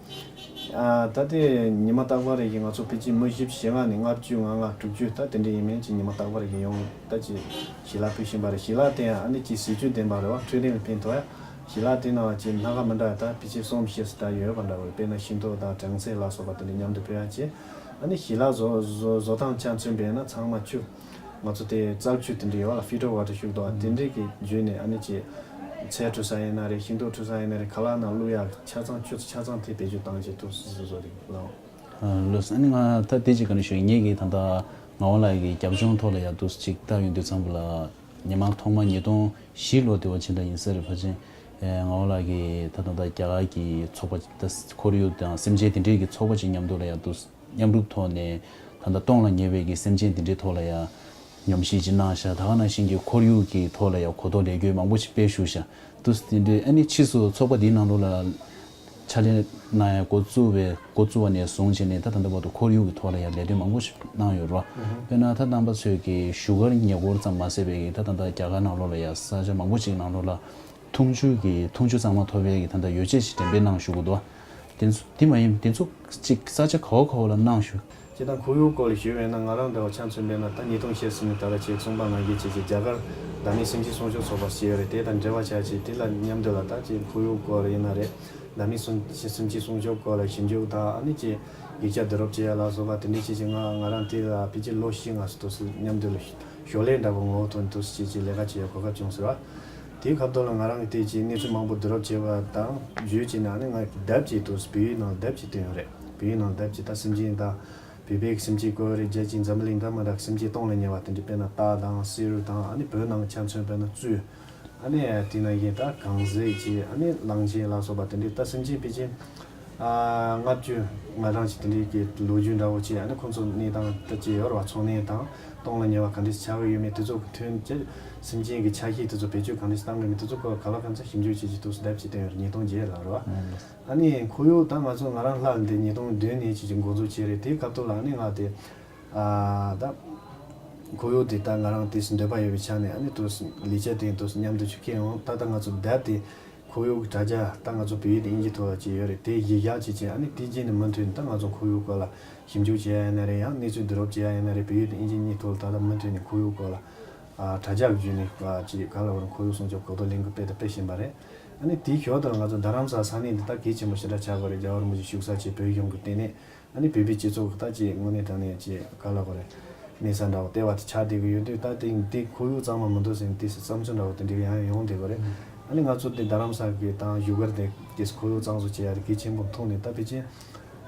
ཨ་ད་ལྟའི་ཉི་མ་རྟག་པར་རེ་བཞིན་ང་ཚོ་ཕལ་ཆེར་མི་བཞི་བཅུ་ཞེ་ལྔ་ནས་ལྔ་བཅུ་ང་ལྔ་དྲུག་ཅུ་ད་དེ་འདྲ་ཡིན་མིན་ཅིག་ཉི་མ་རྟག་པར་རེ་བཞིན་ཡོང་ད་ཅིག་ཞལ་ལག་ཕུལ་བཞིན་པ་རེད། ཞལ་ལག་དེ་ཡང་ཨ་ནི་ཅིག་ཟས་བཅུད་ལྡན་པ་རེད་བ། འཕྲོད་བསྟེན་ལ་ཕན་ཐོགས་ཡ། ཞལ་ལག་དེ་ནང་ལ་ཅིག་སྣ་ཁ་མི་འདྲ་ཡ་ད་ཕལ་ཆེར་གསུམ་བཞི་ཙམ་ད་ཡོད་པ་འདྲ་བ་རེད། དཔེར་ན་ཤིང་ཏོག་དང་སྦྲང་རྩི་ལ་སོགས་པ་དེ་འདྲ་མཉམ་དུ་ཕུལ་ཡ་བྱས། ཨ་ནི་ཞལ་ལག་བཟོ་བཟོ་བཟོ་སྟངས་ཆ་མཚོན་པས་ན་ཚང་མ་ཆུ། ང་ཚོ་དེ་རྩལ་ཆུ་དེ་འདྲ་ཡོད་ལ། ཕི་ལ་ཊར་ཝ་ཊར་ཞུ་གི་འདུག་བ། དེ་འདྲའི་གི་བརྒྱུད་ནས་ཨ་ནི་ཅིག་ཚལ་འཁྲུ་ས་ཡིན་ན་རེད། ཤིང་ཏོག་འཁྲུ་ས་ཡིན་ན་རེད། ཁ་ལག་ནང་བླུག་ཡག་ཆ་ཚང་ཆུ་ཆ་ཚང་དེ་བེད་སྤྱོད་བཏང་བྱས་ཐུབ་སོ་སོ་སོ་རེད་ལགས། ལགས་སོ། ཨ་ནི་ང་ད་དེ་གཅིག་ག་ནས་ཞུ་ངེད་ཀྱིས་ད་ལྟ་ངག་དབང་ལགས་ཀྱི་རྒྱབ་ལྗོངས་ཐོག་ལ་ཡང་འདུག་ཅིག་བལྟ་ཡོང་དུས་ཙམ་པ་ལ་ཉི་མ་ཐོག་མ་ཉིས་སྟོང་བཞི་ལོ་དེ་བ་ཕྱིན་ད་ཡིན་ས་རེད། ཕལ་ཆེར་ངག་དབང་ལགས་ཀྱིས་ད་ད་ལྟ་རྒྱ་གར་གྱི་ཚོགས་པ་ད་ཁོར་ཡུག་དང་སེམས་ཅན་དེ་འདྲས་ཀྱི་ཚོགས་པ་ཅིག་མཉམ་དུ་ལ་ཡང་འདུག་མཉམ་རུབ་ཐོག་ནས་ད་ལྟ་སྟོངས་ལ་ཉེ་བའི་གི་སེམས་ཅན་དེ་འདྲའི་ཐོག་ལ་ཡང་ཉམས་ཞིབ་ཅིག་གནང་ཤག་ད་ག་ནང་བཞིན་གྱི་ཁོར་ཡུག་གི་ཐོག་ལ་ཡང་གོ་རྟོགས་ལས་འགུལ་མང་པོ་ཞིག་སྤེལ་བཞུགས་ཤག་འདུག་དེ་འདྲའི་ཨ་ནི་ཕྱིས་སུ་ཚོགས་པ་འདིའི་ནང་ལོགས་ལ་ཕྱག་ལས་གནང་ཡ་འགོ་བཙུགས་པའི་འགོ་བཙུགས་པ་ནས་བཟུང་བྱས་ནས་ད་ད་ལྟ་བར་དུ་ཁོར་ཡུག་གི་ཐོག་ལ་ཡང་ལས་དོན་མང་པོ་ཞིག་གནང་ཡོད་རེད་བ། དཔེར་ན་ད་རྣམ་པ་ཚོས་ཀྱི་བཞུགས་སྒར་ཉེ་འཁོར་ཙམ་མ་ཟད་པའི་ད་ད་ལྟ་རྒྱ་གར་ནང་ལོགས་ལ་ཡང་ས་ཆ་མང་པོ་ཞིག་ནང་ལོགས་ལ་འཐུང་ཆུ་གི་འཐུང་ཆུ་གཙང་མ་ཐོབ་པའི་གི་ད་ལྟ་ཡོ་བྱད་ཞིག་འགྲེམས་སྤེལ་གནང་བཞུགས་འདུག་བ། དེ་ཚོ་དེ་མ་ཡིན་དེ་ཚོ་གཅིག་ས་ཆ་ག་བ་ག་བ་ལ་གནང་བཞུགས། ཅི་དང་ཁོར་ཡུག་སྐོར་ལ་ཞུས་པས་ན་ང་རང་འདྲ་བ་ཆ་མཚོན་པས་ན་ད་ཉིས་སྟོང་བཞི་ཟིན་ནས་ད་ལ་ཆེད་ཚོང་པ་ནང་གི་ཆེད་ཀྱི་རྒྱ་གར་བདག་མེད་སེམས་ཅན་སྲུང་སྐྱོབ་ཚོགས་པ་ཞེས་ཡོད་རེད། དེ་དང་འབྲེལ་བ་བྱ་ཆེད་དེ་ལ་མཉམ་དུ་ལ་ད་ཅི་ཁོར་ཡུག་སྐོར་ཡིན་ན་རེད། བདག་མེད་སེམས་ཅན་སྲུང་སྐྱོབ་སྐོར་ལ་ཞིབ་འཇུག་དང་ཨ་ནི་ཅི་ཡིག་ཆ་བསྡུ་རུབ་བྱེད་ཡ་ལ་སོགས་པ་དེ་འདྲའི་ཆེད་ཀྱི་ང་ང་རང་དེ་ལ་ཕལ་ཆེར་ལོ་བཞི་ལྔ་ཙམ་དུ་མཉམ་དུ་ལ་ཞོར་ལས་འདྲ་བོ་ངོ་བོ་ཐོན་དུས་ཅིག་ཅིག་ལས་ཀ་བྱེད་ཡ་གོ་སྐབས་བྱུང་ཟེར་བ། དེའི་སྐབས་ཐོག་ལ་ང་རང་གི་དེ་ཅིག་གནས་ཚུལ་མང་པོ་བསྡུ་རུབ་བྱས་པ་དང་བརྒྱུད་ཅིག་ནང་ནས་ང་གི་དེབ་ཅིག་དུས་བོད་ཡིག་ནང་དེབ་ཅིག་བཏོན་ཡོད་རེད། བོད་ཡིག་ནང་དེབ་ཅིག་ད་སེམས་ཅན་དང་བོད་པའི་སེམས་ཅན་བཀོད་རེད། རྒྱལ་སྤྱིའི་འཛམ་བུ་གླིང་འདྲ་མི་འདྲ་སེམས་ཅན་སྟོངས་ལ་ཉེ་བ་དེ་འདྲ་དཔེར་ན་སྟག་དང་བསེ་རུ་དང་ཨ་ནི་བོད་ནང་ཆ་མཚོན་དཔེར་ན་བཙུན། ཨ་ནི་དེ་ནང་བཞིན་ད་གངས་ཟེགས་ཅིག་ཨ་ནི་གླང་ཆེན་ལ་སོགས་པ་དེ་འདྲའི་ད་སེམས་ཅན་ཕལ་ཆེར། ལྔ་བཅུ་ང་གྲངས་ཅིག་དེ་འདྲའི་གི་ལོ་རྒྱུས་འདྲ་བོ་ཅིག་ཨ་ནི་ཁོང་ཚོ་གནས་སྟངས་ད་ཅི་ཡོད་རེད་བ། འཚོ་གནས་དང་སྟོངས་ལ་ཉེ་བ་ག་འདྲ་ཆགས་ཀྱི་ཡོད་མེད་དེ་ཚོ་གི་ཐོན་ཅིག་སེམས་ཅན་གྱི་ཆ་ཤས་དེ་ཚོ་བེད་སྤྱོད་ག་འདྲ་བཏང་གི་མེད་དེ་ཚོ་སྐོར་ག་ལ་གང་འཚམ་ཞིབ་འཇུག་བྱེད་ཀྱི་འདུག་དེབ་ཅིག་བཏོན་ཡོད་རེད། ཉིས་སྟོང་བརྒྱད་ལ་རེད་བ། ཨ་ནི་ཁོར་ཡུག་ད་ང་ཚོ་ང་རང་ལྷག་འདི་ཉིས་སྟོང་བདུན་ནས་ཅིག་ཅིག་འགོ་འཛུགས་བྱས་རེད། དེའི་སྐབས་ཐོག་ལ་ཨ་ནི་ང་དེ་ད་ཁོར་ཡུག་དེ་ད་ང་རང་དེ་འདོད་པ་ཡོད་པའི་ཆ་ནས་ཨ་ནི་དུ་ལས་བྱེད་དེ་དུ་མཉམ་དུ་ཆུ་ཁྱེར་ཡོང་། ད་ལྟ་ང་ཚོ་དེབ་དེ། ཁོར་ཡུག་གི་དྲ་རྒྱ་ད་ང་ཚོ་བོད་ཡིག་དང་དབྱིན་ཇི་ཐོག་ལ་ཅིག་ཡོད་རེད། དེ་གཞི་བཞག་ཅིག་ཅིག་ཨ་ནི་དེ་རྗེས་ནས་མུ་མཐུད་ནས་ད་ང་ཚོ་ཁོར་ཡུག་སྐོར་ལ་ཞིབ་འཇུག་བྱེད་ཡ་ཡིན་ན་རེད། ཡང་གནས་ཚུལ་བསྡུ་རུབ་བྱེད་ཡ་ཡིན་ན་རེད། བོད་ཡིག་དང་དབྱིན་ཇི་གཉིས་ཐོག་ལ་ད་ལྟ་མུ་མཐུད་ནས་ཁོར་ཡུག་སྐོར་ལ་ཨ་དྲ་རྒྱ་བརྒྱུད་ནས་ཨ་ཅིག་ག་ལ་བར་ཁོར་ཡུག་སྲུང་སྐྱོབ་གོ་རྟོགས་ལེན་གི་དཔེ་དང་དཔེ་བཞིན་པ་རེད། ཨ་ནི་དེའི་ཞོར་དུ་ང་ཚོ་རྡ་རམ་ས་ས་གནས་འདི་ད་གལ་ཆེན་པོ་ཞེ་དྲག་ཆགས་པ་རེད། རྒྱལ་བ་རིན་པོ་ཆེ་བཞུགས་ས་ཆེད་བོད་གཞུང་གི་ལྟེ་གནས། ཨ་ནི་བོད་པའི་སྤྱི་ཚོགས་ཀྱི་ད་ཅིག་དངོས་གནས་དྲང་གནས་ཅིག་ག་ལ་གོ་རེད། གནས་ས་འདྲ་བོ་ལྟེ་བ་དེ་ཆགས་བསྡད་ཀྱི་ཡོད་དུས་ད་དེ་དེ་ཁོར་ཡུག་གཙང་མ་མི་འདུག་ཟེར་ནས་དེ་བསམ་ཚུལ་འདྲ་བོ་དེ་འདྲ་ཡང་ཡོང་བསྡད་ཀྱི་རེད། ཨ་ནི་ང་ཚོ་དེ་རྡ་རམ་ས་གི་དང་བཞུགས་སྒར་དེ་དེ་ཁོར་ཡུག་གཙང་བཟོ་བྱེད་ཡ་དེ་གལ་ཆེན་པོ་མཐོང་ནས་ད་ཕལ་ཆེར་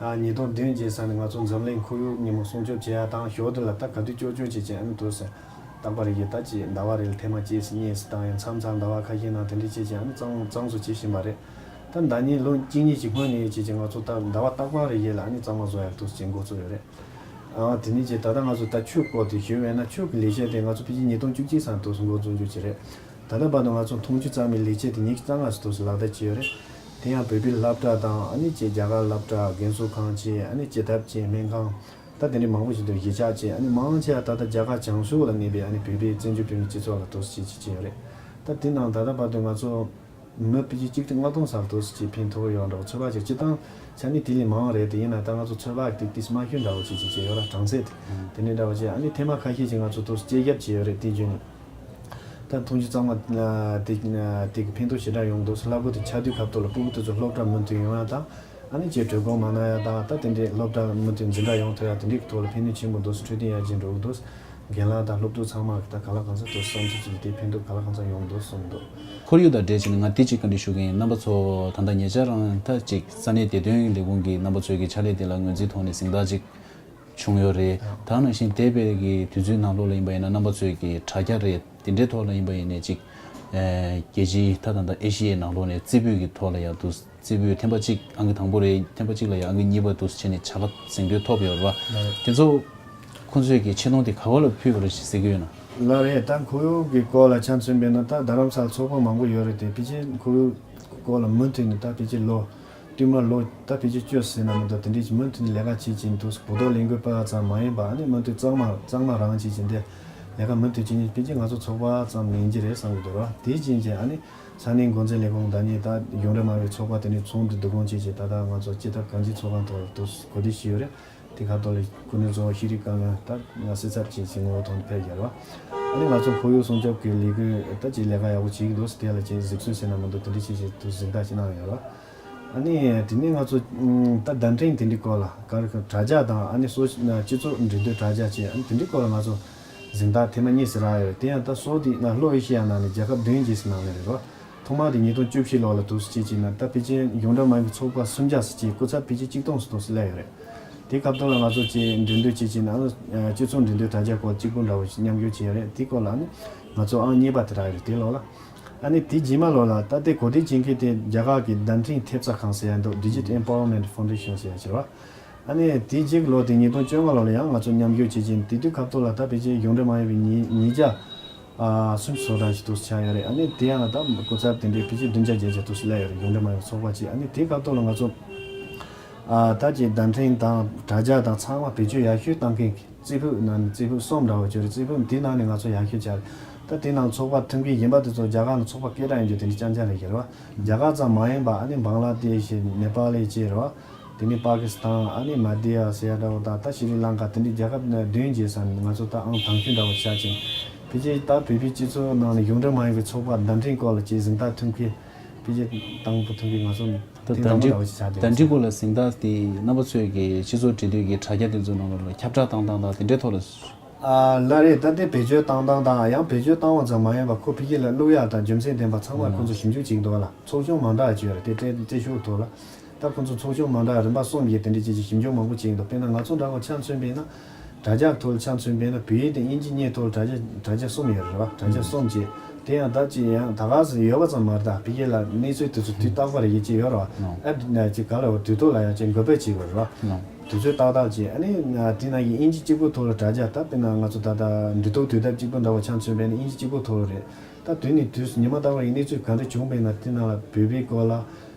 ཨ་ཉིས་སྟོང་བདུན་རྗེས་ས་ནས་ང་ཚོ་འཛམ་གླིང་ཁོར་ཡུག་ཉིན་མོ་སྲུང་སྐྱོབ་བྱེད་ཡ་དང་ཞོར་དུ་ལ་ད་ག་དུས་ལྕོག་ལྕོག་བྱེད་ཅིག་ཨ་ནི་དུས་སུ་རྟག་པ་རེ་བཞིན་ད་ཅིག་ཟླ་བ་རེ་ལ་ཐེངས་མ་གཅིག་གཉིས་སུ་བཏང་ཡང་མཚམས་མཚམས་ཟླ་བ་ཁ་ཤས་ནང་དེ་འདྲ་བྱེད་ཅིག་ཨ་ནི་གཙང་གཙང་བཟོ་བྱེད་བཞིན་པ་རེད། ད་ཟླ་ཉིན་ལོ་གཅིག་གཉིས་ཀྱི་སྔོན་ནས་བྱས་ཀྱི་ང་ཚོ་ད་ཟླ་བ་རྟག་པར་རེ་བཞིན་ལ་ཨ་ནི་གཙང་མ་བཟོ་ཡག་ཏུ་བྱེད་འགོ་ཚུགས་ཡོད་རེད། ཨ་དེ་ནས་ཀྱི་ད་ལྟ་ང་ཚོ་ད་ཆུ་སྐོར་དེ་ཞུས་པས་ན་ཆུ་གི་ལས་བྱེད་དེ་ང་ཚོ་ཕལ་ཆེར་ཉིས་སྟོང་བཅུ་གཅིག་ཙམ་དུ་འགོ་འཛུགས་རྒྱུ་ཅིག་རེད། ད་ལྟ་བར་དུ་ང་ཚོ་འཐུང་ཆུ་གཙང་མའི་ལས་བྱེད་དེ་ཉི་ཤུ་རྩ་ལྔ་ཙམ་དུ་ལག་བསྟར་བྱས་ཡོད་རེད། དེ་ཡང་བོད་པའི་སློབ་གྲྭ་དང་ཨ་ནི་ཀྱི་རྒྱ་གར་སློབ་གྲྭ་རྒན་གསོ་ཁང་བཅས་ཨ་ནི་སྤྱི་ཐབ་བཅས་སྨན་ཁང་ད་དེ་འདྲའི་མང་པོ་ཞིག་ཏུ་གཞིས་ཆགས་བཅས་ཨ་ནི་མང་ཆེ་བ་ད་ལྟ་རྒྱ་གར་བྱང་ཕྱོགས་ལ་གནས་པའི་ཨ་ནི་བོད་པའི་བཙན་བྱོལ་བོད་མིའི་སྤྱི་ཚོགས་ལ་དོ་སྣང་བྱེད་ཀྱི་ཡོད་རེད། ད་དེ་ནང་ད་ལྟ་བར་དུ་ང་ཚོ། མི་ཕལ་ཆེར་གཅིག་སྟོང་ལྔ་སྟོང་ཙམ་དུ་ཅིག་ཕན་ཐོགས་ཡོད་འདྲ་བོ། ཚོད་དཔག་ཅིག་སྤྱིར་བཏང་ཆ་ནས་དེ་ལས་མང་བ་རེད། དེ་ཡིན་ན་ད་ང་ཚོ་ཚོད་དཔག་ཏིག་ཏིག་དམའ་ཤོས་འདྲ་བོ་ཅིག་ཅིག་ཅིག་ཡོད་ར། གྲངས་ཚད་དེ་དེ་འདྲའི་འདྲ་བོ་ཅིག་ཨ་ནི་ཐེངས་མ་ཁ་ཤས་ཅིག་ང་ཚོ་དུ་སྐྱེད་རྒྱབ་ཅིག་ཡོད་རེད། དེ་བརྒྱུད་ནས་ད་འཐུང་ཆུ་གཙང་མ་དེ་དེ་གི་ཕན་ཐོགས་ཞེ་དྲག་ཡོང་འདུག་ཟེར། ལྷག་པར་དུ་ཆར་དུས་སྐབས་ཐོག་ལ་སྤུ་གུ་དེ་ཚོ་སློབ་གྲྭ་མུ་མཐུད་ཡོང་ཡ་དང་ཨ་ནི་ཅིག་གྲོད་ཁོག་མ་ན་ཡ་དང་ད་དེ་འདྲའི་སློབ་གྲྭ་མུ་མཐུད་འཛིན་གྲྭ་ཡོང་ཐུབ་ཡ་དེ་འདྲའི་ཐོག་ལ་ཕན་ནུས་ཆེན་པོ་འདུག་ཟེར། འཕྲོད་བསྟེན་ཡར་རྒྱས་འགྲོ་གི་འདུག་ཟེར། རྒན་ལགས་དང་སློབ་ཕྲུག་ཚང་མ་གི་ད་ག་ལ་གང་འཚམ་དུ་བསམ་ཚུལ་ཅིག་དེ་ཕན་ཐོགས་ག་ལ་གང་འཚམ་ཡོང་འདུག་གསུངས་འདུག་ཁོར་ཡུག་དང་འབྲེལ་བྱས་ནས་ང་དེ་གཅིག་བཀའ་འདྲི་ཞུ་གི་ཡིན། རྣམ་པ་ཚོ་ད་ལྟ་ཉེ་ཆར་རང་ད་ཅིག་ས་གནས་བདེ་དོན་ལས་ཁུངས་ཀྱིས་རྣམ་པ་ཚོའི་གི་ཕྱག་ལས་དེ་ལ་ངོས་འཛིན་ཐོག་ནས་གཟེངས་རྟགས་ཅིག་བྱུང་ཡོད་རེད། ད་ནང་བཞིན་འདས་པའི་གི་དུས་ཚོད་ནང་ལོགས་ལ་ཡིན་པ་ཡིན་ན་རྣམ་པ་ཚོའི་གི་དྲ་རྒྱ་རེད། དེ་འདྲའི་ཐོག་ལ་ཡིན་པ་ཡིན་ནས་ཅིག་ཨེ་རྒྱལ་སྤྱིའི་ད་ད་ལྟ་ཨེ་ཤི་ཡའི་ནང་ལོགས་ནས་རྩེ་ཕུད་ཀྱི་ཐོག་ལ་ཡང་དུ་རྩེ་ཕུད་ཐེམ་པ་གཅིག་ཨང་ཀི་དང་པོ་རེད། ཐེམ་པ་གཅིག་ལ་ཡང་ཨང་ཀི་གཉིས་པ་དུ་བྱས་ནས་བྱ་དགའ་གཟེངས་བསྟོད་ཐོབ་ཡོད་རེད་བ། དེ་ཚོ་ཁོང་ཚོས་ཀྱི་ཆེ་མཐོང་དེ་ག་བ་ལ་ཕུལ་བ་རེད་ཟེར་གྱི་ཡོད་ན། ལགས་རེད། ད་ཁོར་ཡུག་གི་སྐོར་ལ་ཆ་མཚོན་པས་ན་ད་རྡ་རམ་ས་ལ་ཚོགས་པ་མང་པོ་ཡོད་རེད་དེ། ཕལ་ཆེར་ཁོར་ཡུག་སྐོར་ལ་མུ་མཐུད་ནས་ད་ཕལ་ཆེར་ལོ་བསྟུད་མར་ལོ་ད་ཕལ་ཆེར་བཅུ་ཟིན་ན་མི་འདུག་དེ་འདྲས་ཀྱི་མུ་མཐུད་ནས་ལས་ཀ་བྱེད་ཀྱིན་འདུག་གོ་རྟོགས་ལེན་དགོས་པ་ཙམ་མ་ཡིན་པ་ཨ་ནི་མུ་མཐུད་གཙང་མ་གཙང་མ་རང་བྱེད་ཀྱིན་དེ་ལས་ཀ་མུ་མཐུད་བྱེད་ཀྱིན་ཕལ་ཆེར་ང་ཚོ་ཚོགས་པ་ཙམ་ཡིན་གྱི་རེད་བསམ་གྱི་འདུག་ར། དེ་བཞིན་གྱི་ཨ་ནི་ས་གནས་འགོ་འཛིན་ལས་ཁུངས་དང་ནི་ད་གཞུང་འབྲེལ་མ་རེད་ཚོགས་པ་དེ་ནས་ཚོགས་འདུ་བསྡུ་སྐོང་བྱས་ཀྱི་ད་ལྟ་ང་ཚོ་སྤྱི་ཐབ་གང་ཅིའི་ཚོགས་ཁང་ཐོག་ཏུ་གོ་སྒྲིག་བྱས་ཡོད་རེད། དེ་ཁ་ཐོག་ལ་སྐུ་མགྲོན་གཙོ་བོ་ཤེས་རིག་བཀའ་བློན་ད་ང་སྲིད་ཚབ་བྱས་ཀྱི་ངོ་བོ་ཐོག་ནས་ཕེབས་ཡོད་རེད་བ། ཨ་ནི་ང་ཚོ་ཁོར་ཡུག་སྲུང་སྐྱོབ་ཀྱི་ལས་འགུལ་ད་ཅིག་ལས་ཀ་ཡག་པོ་བྱེད་ཀྱི་འདུག་དེ་ལ་ཅིག་གཟིགས་ཚུལ་ཟེར་ན་མི་འདུག་དེ་འདྲ་བྱས་བྱས་དུ་གཟེངས་རྟགས་ཅིག་གནང་ཡོད་རེད་བ། ཨ་ནི་དེ་ནས་ང་ཚོ་ད་བརྡ་འཕྲིན་དེ་འདྲའི་སྐོར་ལ་ག་རེ་ག་དྲ་རྒྱ་དང་ཨ་ནི་སོ་སྤྱི་ཚོགས་འབྲེལ་མཐུད་དྲ་རྒྱ་བཅས་ཨ་ནི་དེ་འདྲའི་སྐོར་ལ་ང་ཚོ་གཟེངས་རྟགས་ཐེངས་མ་གཉིས་སུ་རག་ཡོད་རེད། དེ་ཡང་ད་སོ་དེ་ང་ལྷོ་ཨེ་ཤི་ཡ་ནང་ནས་རྒྱལ་ཁབ་བདུན་རྗེས་སུ་གནང་ནས་རེད་རོ། ཐོག་མ་དེ་ཉིས་སྟོང་བཅུ་བཞི་ལོ་ལ་འདུག་སེ་བྱས་ཀྱི་ན་ད་ཕལ་ཆེར་གཞུང་འབྲེལ་མ་ཡིན་པའི་ཚོགས་པ་སུམ་བརྒྱ་ཙམ་ཅིག་སྐུ་ཚབ་ཕལ་ཆེར་གཅིག་སྟོང་ཙམ་འདུག་སེ་སླེབས་ཡོད་རེད། དེ་སྐབས་ཐོག་ལ་ང་ཚོ་ཅིག་འགྲན་བསྡུར་བྱེད་ཀྱི་ན་ཨ་ནི་སྤྱི་ཚོགས་འགྲན་བསྡུར་དྲ་རྒྱ་སྐོར་གཅིག་པུ་འདྲ་བོ་ཞིག་མཉམ་ཞུགས་བྱས་ཡོད་རེད། དེ་སྐོར་ལ་ཨ་ནི་ང་ཚོ་ཨང་གཉིས་པ་དེ་རག་ཡོད་རེད། དེ་ལོ་ལ་ཨ་ནི་དེ་རྗེས་མ་ལོ་ལ་ད་ལྟའི་གོ་སྒྲིག་བྱེད་མཁན་དེ་རྒྱ་གར་གྱི་བརྡ་འཕྲིན་ཐེབས་རྩ་ཁང་ཟེར་ཡ་འདུག Digital Empowerment Foundation ཟེར་ཡ་ཅིག་རེད་བ། ཨ་ནི་དེ་རྗེས་ལོ་དེ་ཉིས་སྟོང་བཅོ་ལྔ་ལོ་ལ་ཡང་ང་ཚོ་མཉམ་ཞུགས་བྱེད་ཀྱིན་དེ་དུས་སྐབས་ཐོག་ལ་ད་ཕལ་ཆེར་གཞུང་འབྲེལ་མ་ཡིན་པའི་ཉིས་ཉིས་བརྒྱ་ཨ་སུམ་ཅུ་སོ་གྲངས་ཤིག་འདུག་སེ་ཆགས་ཡོད་རེད། ཨ་ནི་དེ་ཡང་ད་སྐུ་ཚབ་དེ་འདྲའི་ཕལ་ཆེར་བདུན་བརྒྱ་བརྒྱད་བརྒྱ་འདུག་སེ་སླེབས་ཡོད་རེད། གཞུང་འབྲེལ་མ་ཡིན་པའི་ཚོགས་པ་ཅིག་ཨ་ནི་དེའི་སྐབས་ཐོག་ལ་ང་ཚོ་ཨ་ད་ཅིག་བརྡ་འཕྲིན་དང་དྲ་རྒྱ་དང་ཚང་མ་བེད་སྤྱོད་ཡག་ཤོས་བཏང་མཁན་རྩིས་ཕུད་ནང་ནས་རྩིས་ཕུད་གསུམ་འདྲ་བོ་བྱོས་རེད། རྩིས་ཕུད་དེའི་ནང་ནས་ང་ཚོ་ཡག་ཤོས་བྱས་རེད། ད་དེའི་ནང་ཚོགས་པ་ཐོན་མཁན་གཞན་པ་དེ་ཚོ་རྒྱ་གར་ནང་ཚོགས་པ་སྐད་གྲགས་ཡོད་རྒྱུ་དེ་འདྲ་རྐྱང་རྐྱང་རེད་ཤག་རེད་བ། རྒྱ་གར་ཙམ་མ་ཡིན་པ་ཨ་ནི་བང་ལ་དེ་ཤི་ནེ་པ་ལི་བཅས་རེད་བ། དེ་ནས་པ་ཀི་སི་ཐན། ཨ་ནི་མ་དི་ཡ་ཟེར་ཡ་འདྲ་བོ་དང་ད་ཤི་རི་ལང་ཀ་དེ་འདྲའི་རྒྱལ་ཁབ་བདུན་བརྒྱུད་ས་ནས་ང་ཚོ་ད་ཨང་དང་ཤོས་འདྲ་བོ་ཆགས་ཅིང་། ཕལ་ཆེར་ད་བོད་པའི་སྤྱི་ཚོགས་ནང་ནས་གཞུང་འབྲེལ་མ་ཡིན་པའི་ཚོགས་པ་བརྡ་འཕྲིན་སྐོར་ལ་ཅིག་གཟེངས་རྟགས་ཐོན་མཁན་ཕལ་ཆེར་དང་པོ་ཐོན་མཁན་ང་ཚོ་ད་དེ་བརྡ་དང་པོ་འཕྲིན་འདྲ་བོ་ཞིག་ཆགས་བསྡད་ཡོད་རེད། བརྡ་འཕྲིན་སྐོར་ལ་གཟེངས་རྟགས་དེ་རྣམ་པ་ཚོས་ཀྱི་སྤྱི་ཚོགས་འབྲེལ་མཐུད་ཀྱི་དྲ་རྒྱ་དེ་ཚོའི་ནང་ལ་ཁྱབ་བསྒྲགས་བཏང་སྟངས་དང་དེ་འདྲའི་ཐོག་ལ། ཨ་ལགས་རེད། ད་ལྟའི་བེད་སྤྱོད་བཏང་སྟངས་དང་ཡང་བེད་སྤྱོད་བཏང་བ་ཙམ་མ་ཡིན་པར་ཁོ་ཕ་གི་ལ་བླུག་ཡག་དང་རྒྱུ་མཚན་ལྡན་པ་ཚང་མ་ཁོ་ཚོ་ཞིབ་འཇུག་བྱེད་ཀྱི་འདུག་བ་ལ། ཚོགས་ཆུང་མང་དྲགས་ཅིག་ཡོད་རེད་དེ་བཀྲ་བཀྲ་ཤིས་ཐོག་ལ། ད་ཁོ་ཚོ་ཚོགས་ཆུང་མང་དྲགས་རིམ་པ་གསུམ་བརྒྱུད་དེ་འདྲ་ཅིག་ཅིག་ཞིབ་འཇུག་མང་པོ་བྱེད་ཀྱི་འདུག་དཔེར་ན་ང་ཚོ་འདྲ་བོ་ཆ་མཚོན་པས་ན། དྲ་རྒྱ་ཐོག་ལ་ཆ་མཚོན་པས་ན་བོད་ཡིག་དང་དབྱིན་ཇི་གཉིས་ཐོག་ལ་དྲ་རྒྱ་དྲ་རྒྱ་གསུམ་ཡོད་རེད་བ། དྲ་རྒྱ་གསུམ་བྱས། དེ་ཡང་ད་ཅིག་ཡང་ད་ག་སེ་ཡོད་པ་ཙམ་མ་རེད། ད་ཕ་གི་ལ་གནས་ཚུལ་དེ་ཚོ་དུས་རྟག་པར་ཡིད་ཆེས་ཡོད་རེད་བ། ཨ་ཅིག་ག་ལ་བ་དུས་ཐོག་ལ་ཡང་ཅིག་འགོད་པ་བྱེད་དགོས་རེད་བ། དུས་ཚོད་ཏག་ཏག་བྱས། ཨ་ནི་དེ་ནང་གི་དབྱིན་ཇི་གཅིག་པོ་ཐོག་ལ་དྲ་རྒྱ་ད་དཔེར་ན་ང་ཚོ་ད་ལྟ་འབྲེལ་གཏུག་དུས་དེབ་གཅིག་པོ་འདྲ་བོ་ཆ་མཚོན་པས་ན་དབྱིན་ཇི་གཅིག་པོ་ཐོག་ལ་རེད། ད་དུས་ནས་དུས་སུ་ཉི་མ་རྟག་པར་གྱི་གནས་ཚུལ་ག་འདྲ་བྱུང་བས་ན་དེ་ནང་ལ་བོད་པའི་སྐོར་ལ་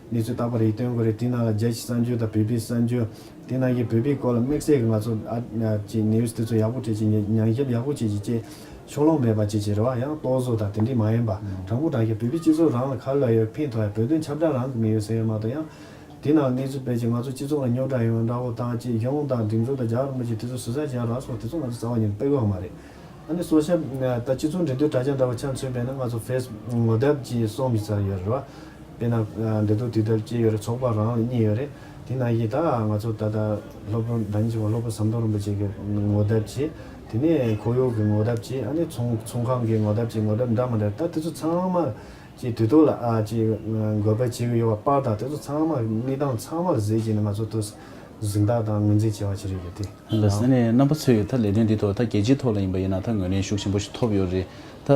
གནས་ཚུལ་རྟག་པར་ཡིག་སྟོན་དགོས་རེད། དེ་ནང་ལ་རྒྱལ་སྤྱིའི་གསར་འགྱུར་དང་བོད་པའི་གསར་འགྱུར། དེ་ནང་གི་བོད་པའི་སྐོར་ལ་དམིགས་བསལ་གྱི་ང་ཚོ་ཨ་ཅིག་ནིའུ་སི་དེ་ཚོ་ཡག་པོ་བྲིས་ཅིག་ཉན་ཉན་ཞིབ་ཡག་པོ་བྱེད་ཅིག་ཅེས་ཕྱོགས་ལྷུང་མེད་པ་བྱེད་ཅིག་རེད་བ། ཡང་རྟོག་བཟོ་དང་དེ་འདྲས་མ་ཡིན་པ་དྲང་པོ་དྲང་བཞག་བོད་པའི་སྤྱི་ཚོགས་རང་ལ་ག་ལ་ཡོད་ཕན་ཐོགས་ཡ་བོད་དོན་ཁྱབ་བསྒྲགས་རང་གི་མི་ཡོད་ཟེར་ཡོད་མ་གཏོགས་ཡང་། དེ་ནང་གནས་ཚུལ་སྤེལ་ཅིང་ང་ཚོ་སྤྱི་ཚོགས་ལ་རྙོག་དྲ་ཡོང་བའི་འདྲ་བོ་དང་ཅིག་གཞུང་དང་སྒྲིག་འཛུགས་དང་རྒྱལ་བ་རིན་པོ་ཆེ་དེ་ཚོ་ཟུར་ཟ་བྱས་ར་སོགས་དེ་ཚོ་ང་ཚོ་རྩ་བ་ཉིད་ནས་སྤེལ་གི་ཡོད་མ་རེད། ཨ་ནི་སོ་ཤལ་ད་སྤྱི་ཚོགས་འབྲེལ་མཐུད་དྲ་རྒྱ་འདྲ་བོ་ཆ་མཚོན་པས་ན་ང་ཚོ་ཕེ་སི་ངོ་དེབ་ཅིག་གསུམ་ཡིན་ས་ཡོད་རེད་བ། དཔེར་ན་འབྲེལ་གཏུག་དུས་དེབ་ཅིག་ཡོད་རེད། ཚོགས་པ་རང་ལ་གཉིས་ཡོད་རེད། དེ་ནང་བཞིན་ད་ང་ཚོ་ད་ལྟ་སློབ་དཔོན་ད་ནི་ཅིག་སློབ་དཔོན་ཟམ་གདོང་རིན་པོ་ཆེ་གི་ངོ་དེབ་ཅིག་དེ་ནས་ཁོར་ཡུག་གི་ངོ་དེབ་ཅིག་ཨ་ནི་ཚོང་ཚོང་ཁང་གི་ངོ་དེབ་ཅིག་ངོ་དེབ་འདྲ་མི་འདྲ་ད་དེ་ཚོ་ཚང་མ། ཅིག་དུས་ཐོག་ལ་ཨ་ཅིག་འགོད་པ་བྱེད་ཀྱི་ཡོད་པ་པར་དང་དེ་ཚོ་ཚང་མ་གནས་སྟངས་ཚང་མ་ལ་གཟིགས་བྱས་ནས་ང་ཚོ་དུ་གཟེངས་རྟགས་དང་ངོས་འཛིན་བྱས་པ་ཅིག་རེད་ཀྱི་དེ། ལགས་སོ། ཨ་ནི་རྣམ་པ་ཚོས་ད་ལས་དོན་འདི་ཐོག་ད་རྒྱལ་སྤྱིའི་ཐོག་ལ་ཡིན་པ་ཡིན་ན་ད་ངོས་ལེན་ཤུགས་ཆེན་པོ་ཞིག་ཐོབ་ཡོད་རེད། ད་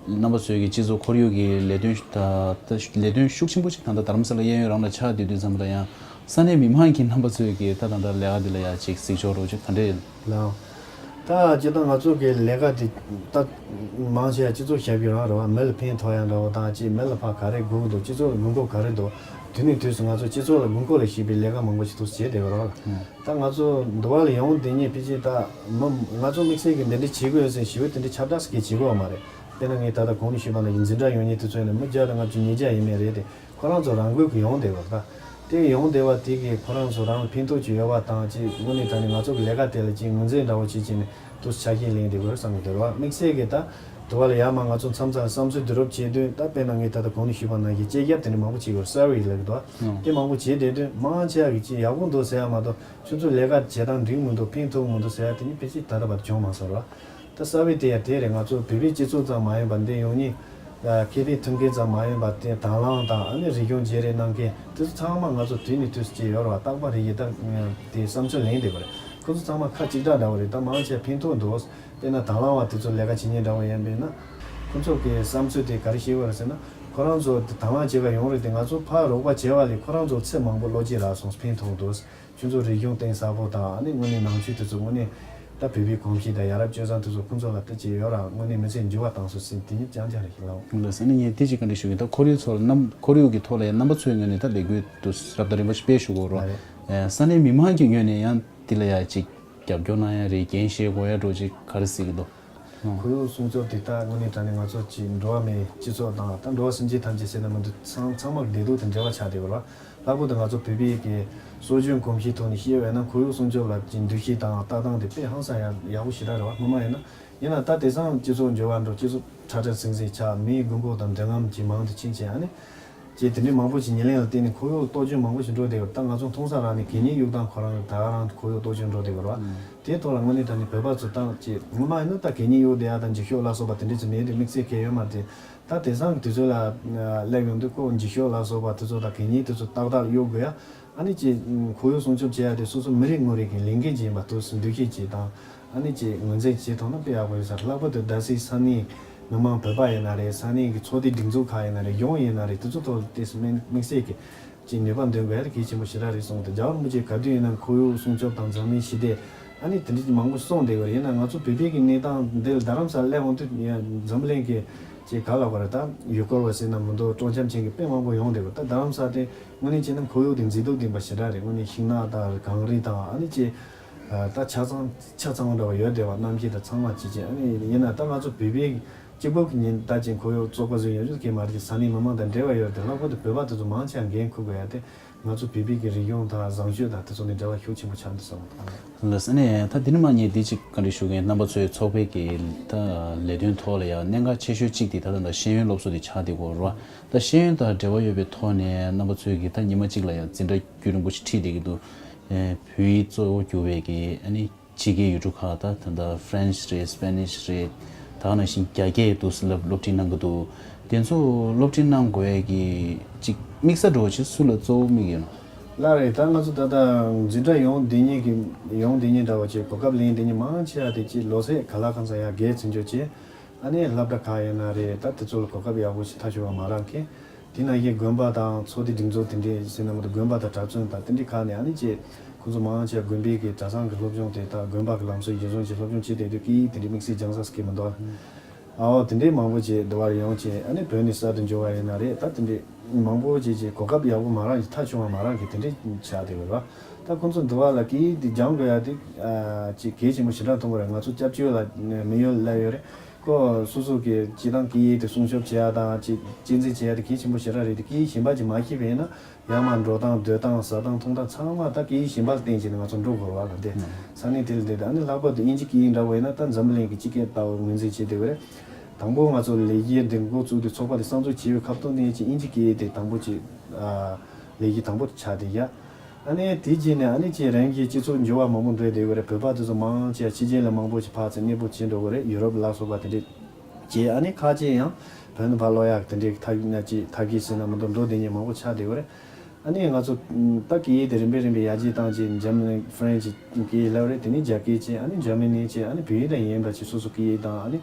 རྣམ་པ་ཚོས་ཀྱི་སྤྱི་ཚོགས་ཁོར་ཡུག་གི་ལས་དོན་ད་ད་ལས་དོན་ཤུགས་ཆེན་པོ་ཞིག་ད་ལྟ་རྡ་རམ་ས་ལ་གཡས་གཡོན་རང་ལ་ཆགས་བསྡད་དུས་ཙམ་པ་ལ་ཡང་ས་གནས་མི་མང་གི་རྣམ་པ་ཚོས་ཀྱི་ད་ད་ད་ལས་ཀ་འདི་ལ་ཡང་ཅིག་གཟིགས་ཕྱོགས་རོགས་ཅིག་ག་འདྲས། ལགས། ད་སྤྱིར་བཏང་ང་ཚོ་གི་ལས་ཀ་དེ་ད་མང་ཆེ་བ་སྤྱི་ཚོགས་ཞབས་ཞུ་རང་རེད་བ། མི་ལ་ཕན་ཐོགས་ཡ་འདྲ་བོ་དང་ཅིག་མི་ལ་ཕར་ག་རེ་དགོས་ཀྱི་འདུག་སྤྱི་ཚོགས་ལ་དགོས་མཁོ་ག་རེ་འདུག་དུས་ནས་དུས་སུ་ང་ཚོ་སྤྱི་ཚོགས་ལ་དགོས་མཁོ་ལ་གཞིགས་པའི་ལས་ཀ་མང་པོ་ཞིག་ཏུ་བྱེད་བསྡད་ཡོད་རེད་བ། ད་ང་ཚོ་འདི་བ་ལ་ཡོང་བསྡད་མཁན་ཕལ་ཆེར་ད་མི་ང་ཚོ་དམིགས་བསལ་གྱི་འདི་འདྲ་བྱེད་དགོས་ཟེར་ཞི་བའི་དེ་འདྲ་ཁྱབ་བསྒྲགས་ཟེར་མཁན་བྱེད་དགོས་བ་མ་རེད། དཔེར་ན་ངས་ད་ལྟ་གོང་ནས་ཞུས་པ་ནང་བཞིན་འཛིན་གྲྭ་ཡོད་མཁན་དེ་ཚོ་ཡིན་ན་མི་བརྒྱ་དང་ལྔ་བཅུ་ཉིས་བརྒྱ་ཡིན་མིན་རེད་དེ། ཁོ་རང་ཚོ་རང་འགུལ་གྱིས་ཡོང་བསྡད་པ་རེད་ད། དེ་ཡོང་བསྡད་པ་དེ་གིས་ཁོ་རང་ཚོ་རང་ལ་ཕན་ཐོགས་ཅིག་ཡོད་པ་དང་ཅིག་དངོས་གནས་དྲང་གནས་ང་ཚོ་གི་ལས་ཀ་དེ་ལ་ཅིག་ངོས་འཛིན་འདྲ་བོ་བྱེད་ཀྱི་ནས་དུ་ཆ་རྐྱེན་ལེན་བསྡད་དགོས་བསམ་གྱི་འདུག་རེད་བ། དམིགས་བསལ་གྱིས་ད་དུ་བ་ལ་ཡར་མར་ང་ཚོ་མཚམས་མཚམས་བསམ་ཚུལ་བསྡུ་རུབ་བྱེད་དུས་ད་དཔེར་ན་ངས་ད་ལྟ་གོང་ནས་ཞུས་པ་ནང་བཞིན་དཔྱད་རྒྱབ་དེ་འདྲ་མང་པོ་བྱེད་དགོས་རེད། སར་ཝེ་ལབ་ཀྱི་འདུག་བ། དེ་མང་པོ་བྱེད་བསྡད་དུས་མང་ཆེ་བ་གིས་ཅིག་ཡག་པོ་འདུག་ཟེར་ཡ་མ་གཏོགས་ཁྱོད་ཚོ་ལས་ཀ་བྱེད་སྟངས་འགྲིག་མི་འདུག་ཕན་ཐོགས་མི་འདུག་ཟེར་ཡ་དེ་གཉིས་ཕལ་ཆེར་ད་ལྟ་བར་བྱུང་མ་སོང་རེད་བ། ད་གསར་པའི་དེ་ཡང་དེ་རེད། ང་ཚོ་བོད་པའི་སྤྱི་ཚོགས་ཙམ་མ་ཡིན་པར་འདི་ཡོང་མཁན་ཁེ་ཕན་ཐོབ་མཁན་ཙམ་མ་ཡིན་པར་དེ་དང་བླངས་དང་ཨ་ནི་རིག་གཞུང་བརྗེ་རེས་གནང་མཁན་དེ་ཚོ་ཚང་མ་ང་ཚོ་དུས་ནས་དུས་སུ་བྱས་ཡོད་རེད་བ། རྟག་པར་རིག་གཞུང་ད་དེ་བསམ་ཚུལ་ལེན་བསྡད་པ་རེད། ཁོ་ཚོ་ཚང་མ་ཁ་གཅིག་གྲགས་འདྲ་བོ་རེད། ད་མང་ཆེ་ཕན་ཐོགས་འདུག་དཔེར་ན་དང་བླངས་པ་དེ་ཚོ་ལས་ཀ་བྱེད་མཁན་འདྲ་བོ་ཡིན་པས་ན་ཁོ་ཚོ་གི་བསམ་ཚུལ་དེ་ག་རེ་བཤད་པ་རེད་ཟེར་ན་ཁོ་རང་ཚོ་དེ་དང་བླངས་བྱེད་ག་ཡོང་རེད་དེ་ང་ཚོ་ཕར་རོགས་པ་བྱས་པ་ལས་ཁོ་རང་ཚོ་ཚེ་མང་པོ་བློ་སྐྱེད་རག་སོང་ཕན་ཐོགས་འདུག་ཁྱོད་ཚོ་རིག་གཞུང་གཏིང་ཟབ་པོ་དང་ཨ་ནི་དངོས་གནས་ནང་ཆོས་དེ་ཚོ་དངོས་གནས་ད་བོད་པའི་གོམས་གཤིས་དང་ཡ་རབས་སྤྱོད་བཟང་དེ་ཚོ་ཁོང་ཚོ་ལ་ལྟ་ཅི་ཡོད་ར་དངོས་གནས་མི་ཚེ་འགྱུར་བ་བཏང་སོང་ཟིན་དེ་ཉིད་ཅང་ཅང་རེད་ཤི་ལའོ། ལགས་སོ། ཨ་ནི་ངས་དེ་ཅིག་ག་འདྲ་ཞུ་གི་ད་ཁོར་ཡུག་ཚོ་ལ་རྣམ་ཁོར་ཡུག་གི་ཐོག་ལ་ཡང་རྣམ་པ་ཚོའི་ངོས་ནས་ད་ལས་འགུལ་དུ་རབ་དང་རིམ་པ་ཞིག་སྤེལ་ཞུ་དགོས་རོགས། ལགས་རེད། ས་གནས་མི་མང་གི་ངོས་ནས་ཡང་དེ་ལ་ཡ་ཅིག་རྒྱབ་སྐྱོར་གནང་ཡ་རེད། འགན་བཞེས་དགོས་ཡ་འགྲོ་ཅིག་ག་རེ་གཟིགས་ཀྱི་འདུག་ཁོར་ཡུག་སྲུང་སྐྱོབ་དེ་ད་དངོས་གནས་དྲང་གནས་ང་ཚོ་ཅིག་འགྲོ་བ་མིའི་སྤྱི་ཚོགས་དང་ད་འགྲོ་བ་སེམས་ཅན་ཐམས་ཅད་ཟེར་ན་མི་འདུག་ཚང་ཚང་མར་བདེ་སྡུག་དང་འབྲེལ་བ་ཆགས་བསྡད་པ་རེད། ལྷག་པར་དུ་ང་ཚོ་བོད་པའི་གི་སྲོལ་རྒྱུན་གོམས་གཤིས་ཐོག་ནས་བཤད་པ་ཡིན་ན་ཁོར་ཡུག་སྲུང་སྐྱོབ་ལ་ཅིག་འདུ་ཤེས་དང་ལྟ་སྟངས་དེ་དཔེ་ཧང་སང་ཡག་ཡག་པོ་ཞེ་དྲག་རེད་བ། སྔོན་མ་ཡིན་ན་ཡིན་ན་ད་དེང་སང་སྤྱི་ཚོགས་འགྱུར་བ་འགྲོ་སྤྱི་ཚོགས་ཁྲ་ཁྲ་ཟིང་ཟིང་ཆགས་མིའི་དགོས་མཁོ་དང་འདོད་རྔམ་ཅིག་མང་དུ་ཕྱིན་བྱས་ཨ་ནི། ཅེས་དེ་འདྲའི་མང་པོ་ཞིག་ཉེར་ལེན་ལ་བརྟེན་ནས་ཁོར་ཡུག་གཏོར་སྐྱོན་མང་པོ་ཞིག་འགྲོ་བསྡད་ཡོད། ད་ང་ཚོ་མཐོང་ས་རང་ནས་གད་སྙིགས་གཡུག་སྟངས་ཁོ་རང་ད་ག་རང་ཁོར་ཡུག་གཏོར་སྐྱོན་འགྲོ་བསྡད་ཡོད་རེད་བ། དེའི་ཐོག་ལ་དངོས་གནས་དྲང་གནས་བོད་པ་ཚོ་ཏང་ཅིག་སྔོན་མ་ཡིན་ན་ད་གད་སྙིགས་གཡུག་བསྡད་ཡ་དང་འགྱིག་ཤོག་ལ་སོགས་པ་དེ་འདྲས་ཅིག་མེད་དུས་དམིགས་བསལ་གལ་ཡོད་མ་རེད། ད་དེང་སང་གི་དུས་ཚོད་ལ་སླེབས་ཡོང་དུས་ཁོ་འཇིགས་ཤོག་ལ་སོགས་པ་དེ་ཚོ་དང་གད་སྙིགས་དེ་ཚོ་ཏག་ཏག་གཡུག་དགོས་ཡ། ཨ་ནི་ཅིག་ཁོར་ཡུག་སྲུང་སྐྱོབ་བྱེད་ཡ་དེ་སོ་སོ་མི་རེ་ངོ་རེ་གི་ལས་འགན་ཅིག་ཡིན་པ་ཐུགས་སུ་འདུ་ཤེས་ཅིག་དང་། ཨ་ནི་ཅིག་ངོས་འཛིན་བྱེད་ཐུབ་ན་དཔེ་ཡག་པོ་ཡོད་ས་རེད། ལྷག་པར་དུ་ད་སའི་ས་གནས་མི་མང་བོད་པ་ཡིན་ན་རེད། ས་གནས་ཀྱི་ཚོགས་སྡེ་སྒྲིག་འཛུགས་ཁག་ཡིན་ན་རེད། གཞུང་ཡིན་ན་རེད། དེ་ཚོ་ཐོག་ཏོག་ཙམ་དམིགས་བསལ་གྱི་ཅིག་ནུས་པ་འདོན་དགོས་ཡ་དེ་གལ་ཆེན་པོ་ཞེ་དྲག་རེད་གསུངས་ཏེ། རྒྱལ་བ་རིན་པོ་ཆེ་ག་དུས་ཡིན་ན་ཁོར་ཡུག་སྲུང་སྐྱོབ་དང་འཛམ་གླིང་ཞི་བདེ། ཨ་ནི་དེ་འདྲ་མང་པོ་གསུངས་བསྡད་ཡོད་རེད། ཡིན་ན་ང་ཚོ་བོད་པའི་གི་གནས་སྟངས་འདི་ལ་རྡ་རམ་ས་ལ་སླེབས་འོང་དུས་འཛམ་གླིང་གི་ཅིག་ག་ལབ་དགོས་རེད། ད་ཡུལ་སྐོར་བ་ཟེར་ན་མི་འདུག་སྤྲོ་འཆམ་ཅན་གྱི་དཔེ་མང་པོ་ཡོང་བསྡད་ཡོད། ད་རྡ་རམ་ས་དེ་དངོས་གནས་བྱས་ན་ཁོར་ཡུག་དེ་མཛེས་སྡུག་ལྡན་པ་ཞེ་དྲག་རེད། དངོས་གནས་ཤིང་ནགས་དང་གངས་རི་དང་ཨ་ནི་ཅིག་ད་ཆ་ཚང་ཆ་ཚང་བ་འདྲ་བ་ཡོད་བསྡད་པ། གནམ་གཤིས་དང་ཚང་མ་ཅིག་ཅིག་ཨ་ནི་ཡིན་ན་ད་ང་ཚོ་བོད་པའི་གཅིག་པོ་གི་ཉིན་ལྟ་ཅིང་ཁོར་ཡུག་བཙོག་པ་བཟོས་ཡོད་རྒྱུ་གལ་མ་རེད། ས་གནས་མི་མང་དང་འབྲེལ་བ་ཡོད་རེད་དེ། ལྷག་པར་དུ་བོད་པ་དེ་ཚོ་མང་ཆེ་བ་འགན་འཁུར་དགོས་ཡ་དེ་ང་ཚོ་བོད་པའི་གི་རིག་གཞུང་དང་བཟང་སྤྱོད་དང་དེ་ཚོ་ནས་འབྲེལ་བ་ཤུགས་ཆེན་པོ་ཆགས་འདུག་བསམ་གྱི་འདུག་ལགས་སོ། ཨ་ནི་ད་འདི་ནས་མར་ངས་འདི་གཅིག་བཀའ་འདྲི་ཞུ་གི་ཡིན། རྣམ་པ་ཚོའི་ཚོགས་པའི་གི་ད་ལས་དོན་ཐོག་ལ་ཡང་གནད་འགག་ཆེ་ཤོས་གཅིག་དེ་ད་ལྟ་ད་ཤེས་ཡོན་སློབ་གསོ་དེ་ཆགས་བསྡད་ཡོད་རེད་བ། ད་ཤེས་ཡོན་དང་འབྲེལ་བ་ཡོད་པའི་ཐོག་ནས་རྣམ་པ་ཚོའི་གི་ད་ཉི་མ་གཅིག་ལ་ཡང་འཛིན་གྲྭ་རྒྱུན་རིང་པོ་ཞིག་ཁྲིད་བསྡད་ཀྱི་འདུག་ཨེ། བོད་ཡིག་གཙོ་བོ་གྱུར་བའི་གི་ཨ་ནི་ཕྱི་རྒྱལ་ཡུལ་གྲུ་ཁག་ད་ད་ལྟ་French་རེད། Spanish་རེད། ད་ག་ནང་བཞིན་རྒྱ་སྐད་དུ་སློབ་སློབ་ཁྲིད་གནང་གི་འདུག་དེ་ཚོ་སློབ་ཁྲིད་གནང་དགོས་ཡས་ཀྱི་ཅིག་དམིགས་ས་འགྲོ་བ་ཅིག་སུ་ལ་གཙོ་བོ་དམིགས་ཡོད་ན། ལགས་རེད། ད་ང་ཚོ་ད་ལྟ་འཛིན་གྲྭ་ཡོང་བསྡད་མཁན་གྱི་ཡོང་བསྡད་མཁན་འདྲ་བ་ཅིག་གོ་སྐབས་ལེན་བསྡད་མཁན་མང་ཆེ་བ་དེ་ཅིག་ལོ་ཚད་ག་ལ་གང་ས་ཡར་རྒྱས་ཚུན་ཆོད་ཅིག་ཨ་ནི་སློབ་གྲྭ་ཁག་ཡིན་ན་རེད། ད་དེ་ཚོ་ལ་གོ་སྐབས་ཡག་པོ་ཞིག་ཐག་ཆོད་པ་མ་རག་མཁན། དེ་ནང་བཞིན་དགོན་པ་དང་ཚོགས་སྡེ་སྒྲིག་འཛུགས་དེ་འདྲའི་ཟེར་ན་མ་གཏོགས་དགོན་པ་དང་གྲྭ་བཙུན་དང་དེ་འདྲའི་ཁག་ནས་ཨ་ནི་ཅིག་ཁོང་ཚོ་མང་ཆེ་བ་དགོན་པའི་གི་གྲྭ་ཚང་གི་སློབ་སྦྱོང་དེ་དག་དགོན་པ་གི་ལམ་སྲོལ་གཞིར་བཟུང་བྱས་སློབ་སྦྱོང་བྱེད་བསྡད་དུས་སྐད་ཡིག་དེ་འདྲའི་དམིགས་བསལ་སྦྱང་ས་སྐད་མི་འདུག་ཨ། ཨའོ་དེ་འདྲའི་མང་པོ་ཅིག་འདི་བར་ཡོང་ཅིག་ཨ་ནི་བོད་ནས་གསར་དུ་འབྱོར་བ་ཡིན་ན་རེད། ད་དེ་འདྲའི་མང་པོ་ཅིག་ཅིག་གོ་སྐབས་ཡག་པོ་མ་རག་ཅིག་ཐག་ཆོད་པ་མ་རག་གི་དེ་འདྲའི་ཆགས་བསྡད་ཡོད་རེད་བ། ད་ཁོང་ཚོ་འདི་བར་ལ་སྐད་ཡིག་དེ་སྦྱང་དགོས་ཡ་དེ་ཅིག་གལ་ཆེན་པོ་ཞེ་དྲག་མཐོང་གི་རེད། ང་ཚོ་སྐྱབས་བཅོལ་ལ་མི་ཡོད་ལ་ཡོད་རེད། ཁོ་སོ་སོ་གི་སྤྱི་བཏང་སྐད་ཡིག་དེ་སྲུང་སྐྱོབ་བྱེད་ཡ་དང་ཅིག་གཅེས་འཛིན་བྱེད་ཡ་དེ་གལ་ཆེན་པོ་ཞེ་དྲག་རེད་དེ། སྐད་ཡིག་གཞན་པ་ཅིག་མ་ཤེས་པ་ཡིན་ན་ཡར་མར་འགྲོ་སྟངས་སྡོད་སྟངས་ཟ་སྟངས་འཐུང་སྟངས་ཚང་མ་ད་སྐད་ཡིག་གཞན་པ་ལ་བརྟེན་བྱས་ནས་ང་ཚོ་འགྲོ་དགོས་རེད་བ། ལ་དེ་ས་གནས་དེ་ལ་བསྡད་དེ་ཨ་ནི་ལྷག་པར་དུ་དབྱིན་ཇི་སྐད་ཡིག་འདྲ་བོ་ཡིན་ན་ད་འཛམ་བུ་གླིང་གི་སྤྱི་སྐད་ལྟ་བུ་ངོས་འཛིན་བྱེད་བསྡད་ཡོད་རེད། དང་པོ་ང་ཚོ་ལས་གཞི་འདི་འགོ་བཙུགས་དུས་ཚོགས་པ་དེ་གསར་འཛུགས་བྱས་པའི་སྐབས་ཐོག་ནས་ཅིག་དབྱིན་ཇི་སྐད་ཡིག་དེ་དང་པོ་ཅིག་ལས་གཞི་དང་པོ་ཆགས་བསྡད་ཡ། ཨ་ནི་དེ་རྗེས་ནས་ཨ་ནི་ཅིག་རང་གི་སྤྱི་ཚོགས་འགྱུར་བ་མང་པོ་འགྲོ་བསྡད་ཡོད་རེད། བོད་པ་དེ་ཚོ་མང་ཆེ་ཕྱི་རྒྱལ་ལ་མང་པོ་ཞིག་ཕར་ཚུར་གནས་སྤོ་བྱེད་འགྲོ་གི་རེད། ཡུ་རོབ་ལ་སོགས་པ་དེ་འདྲས་བྱས། ཨ་ནི་ཁ་ཆེ་ཡང་བོད་ནས་ཕར་ལོག་ཡག་དེ་འདྲས་ཐབས་ན་ཅིག་ཐབས་ཤེས་ཟེར་ན་མི་འདུག་འགྲོ་བསྡད་མཁན་མང་པོ་ཆགས་བསྡད་ཡོད་རེད། ཨ་ནི་ང་ཚོ་ད་སྐད་ཡིག་དེ་རིམ་པས་རིམ་པས་ཡར་རྒྱས་བཏང་རྗེས་འཇར་མ་ནི་ཧྥ་རན་སི་སྐད་ཡིག་སླེབས་རེད། དེ་ནས་རྒྱ་སྐད་བྱས། ཨ་ནི་འཇར་མ་ནི་བྱས། ཨ་ནི་བོད་ཡིག་དང་ཡིན་པ་ཅིག་སོ་སོ་སྐད་ཡིག་དང་ཨ་ནི་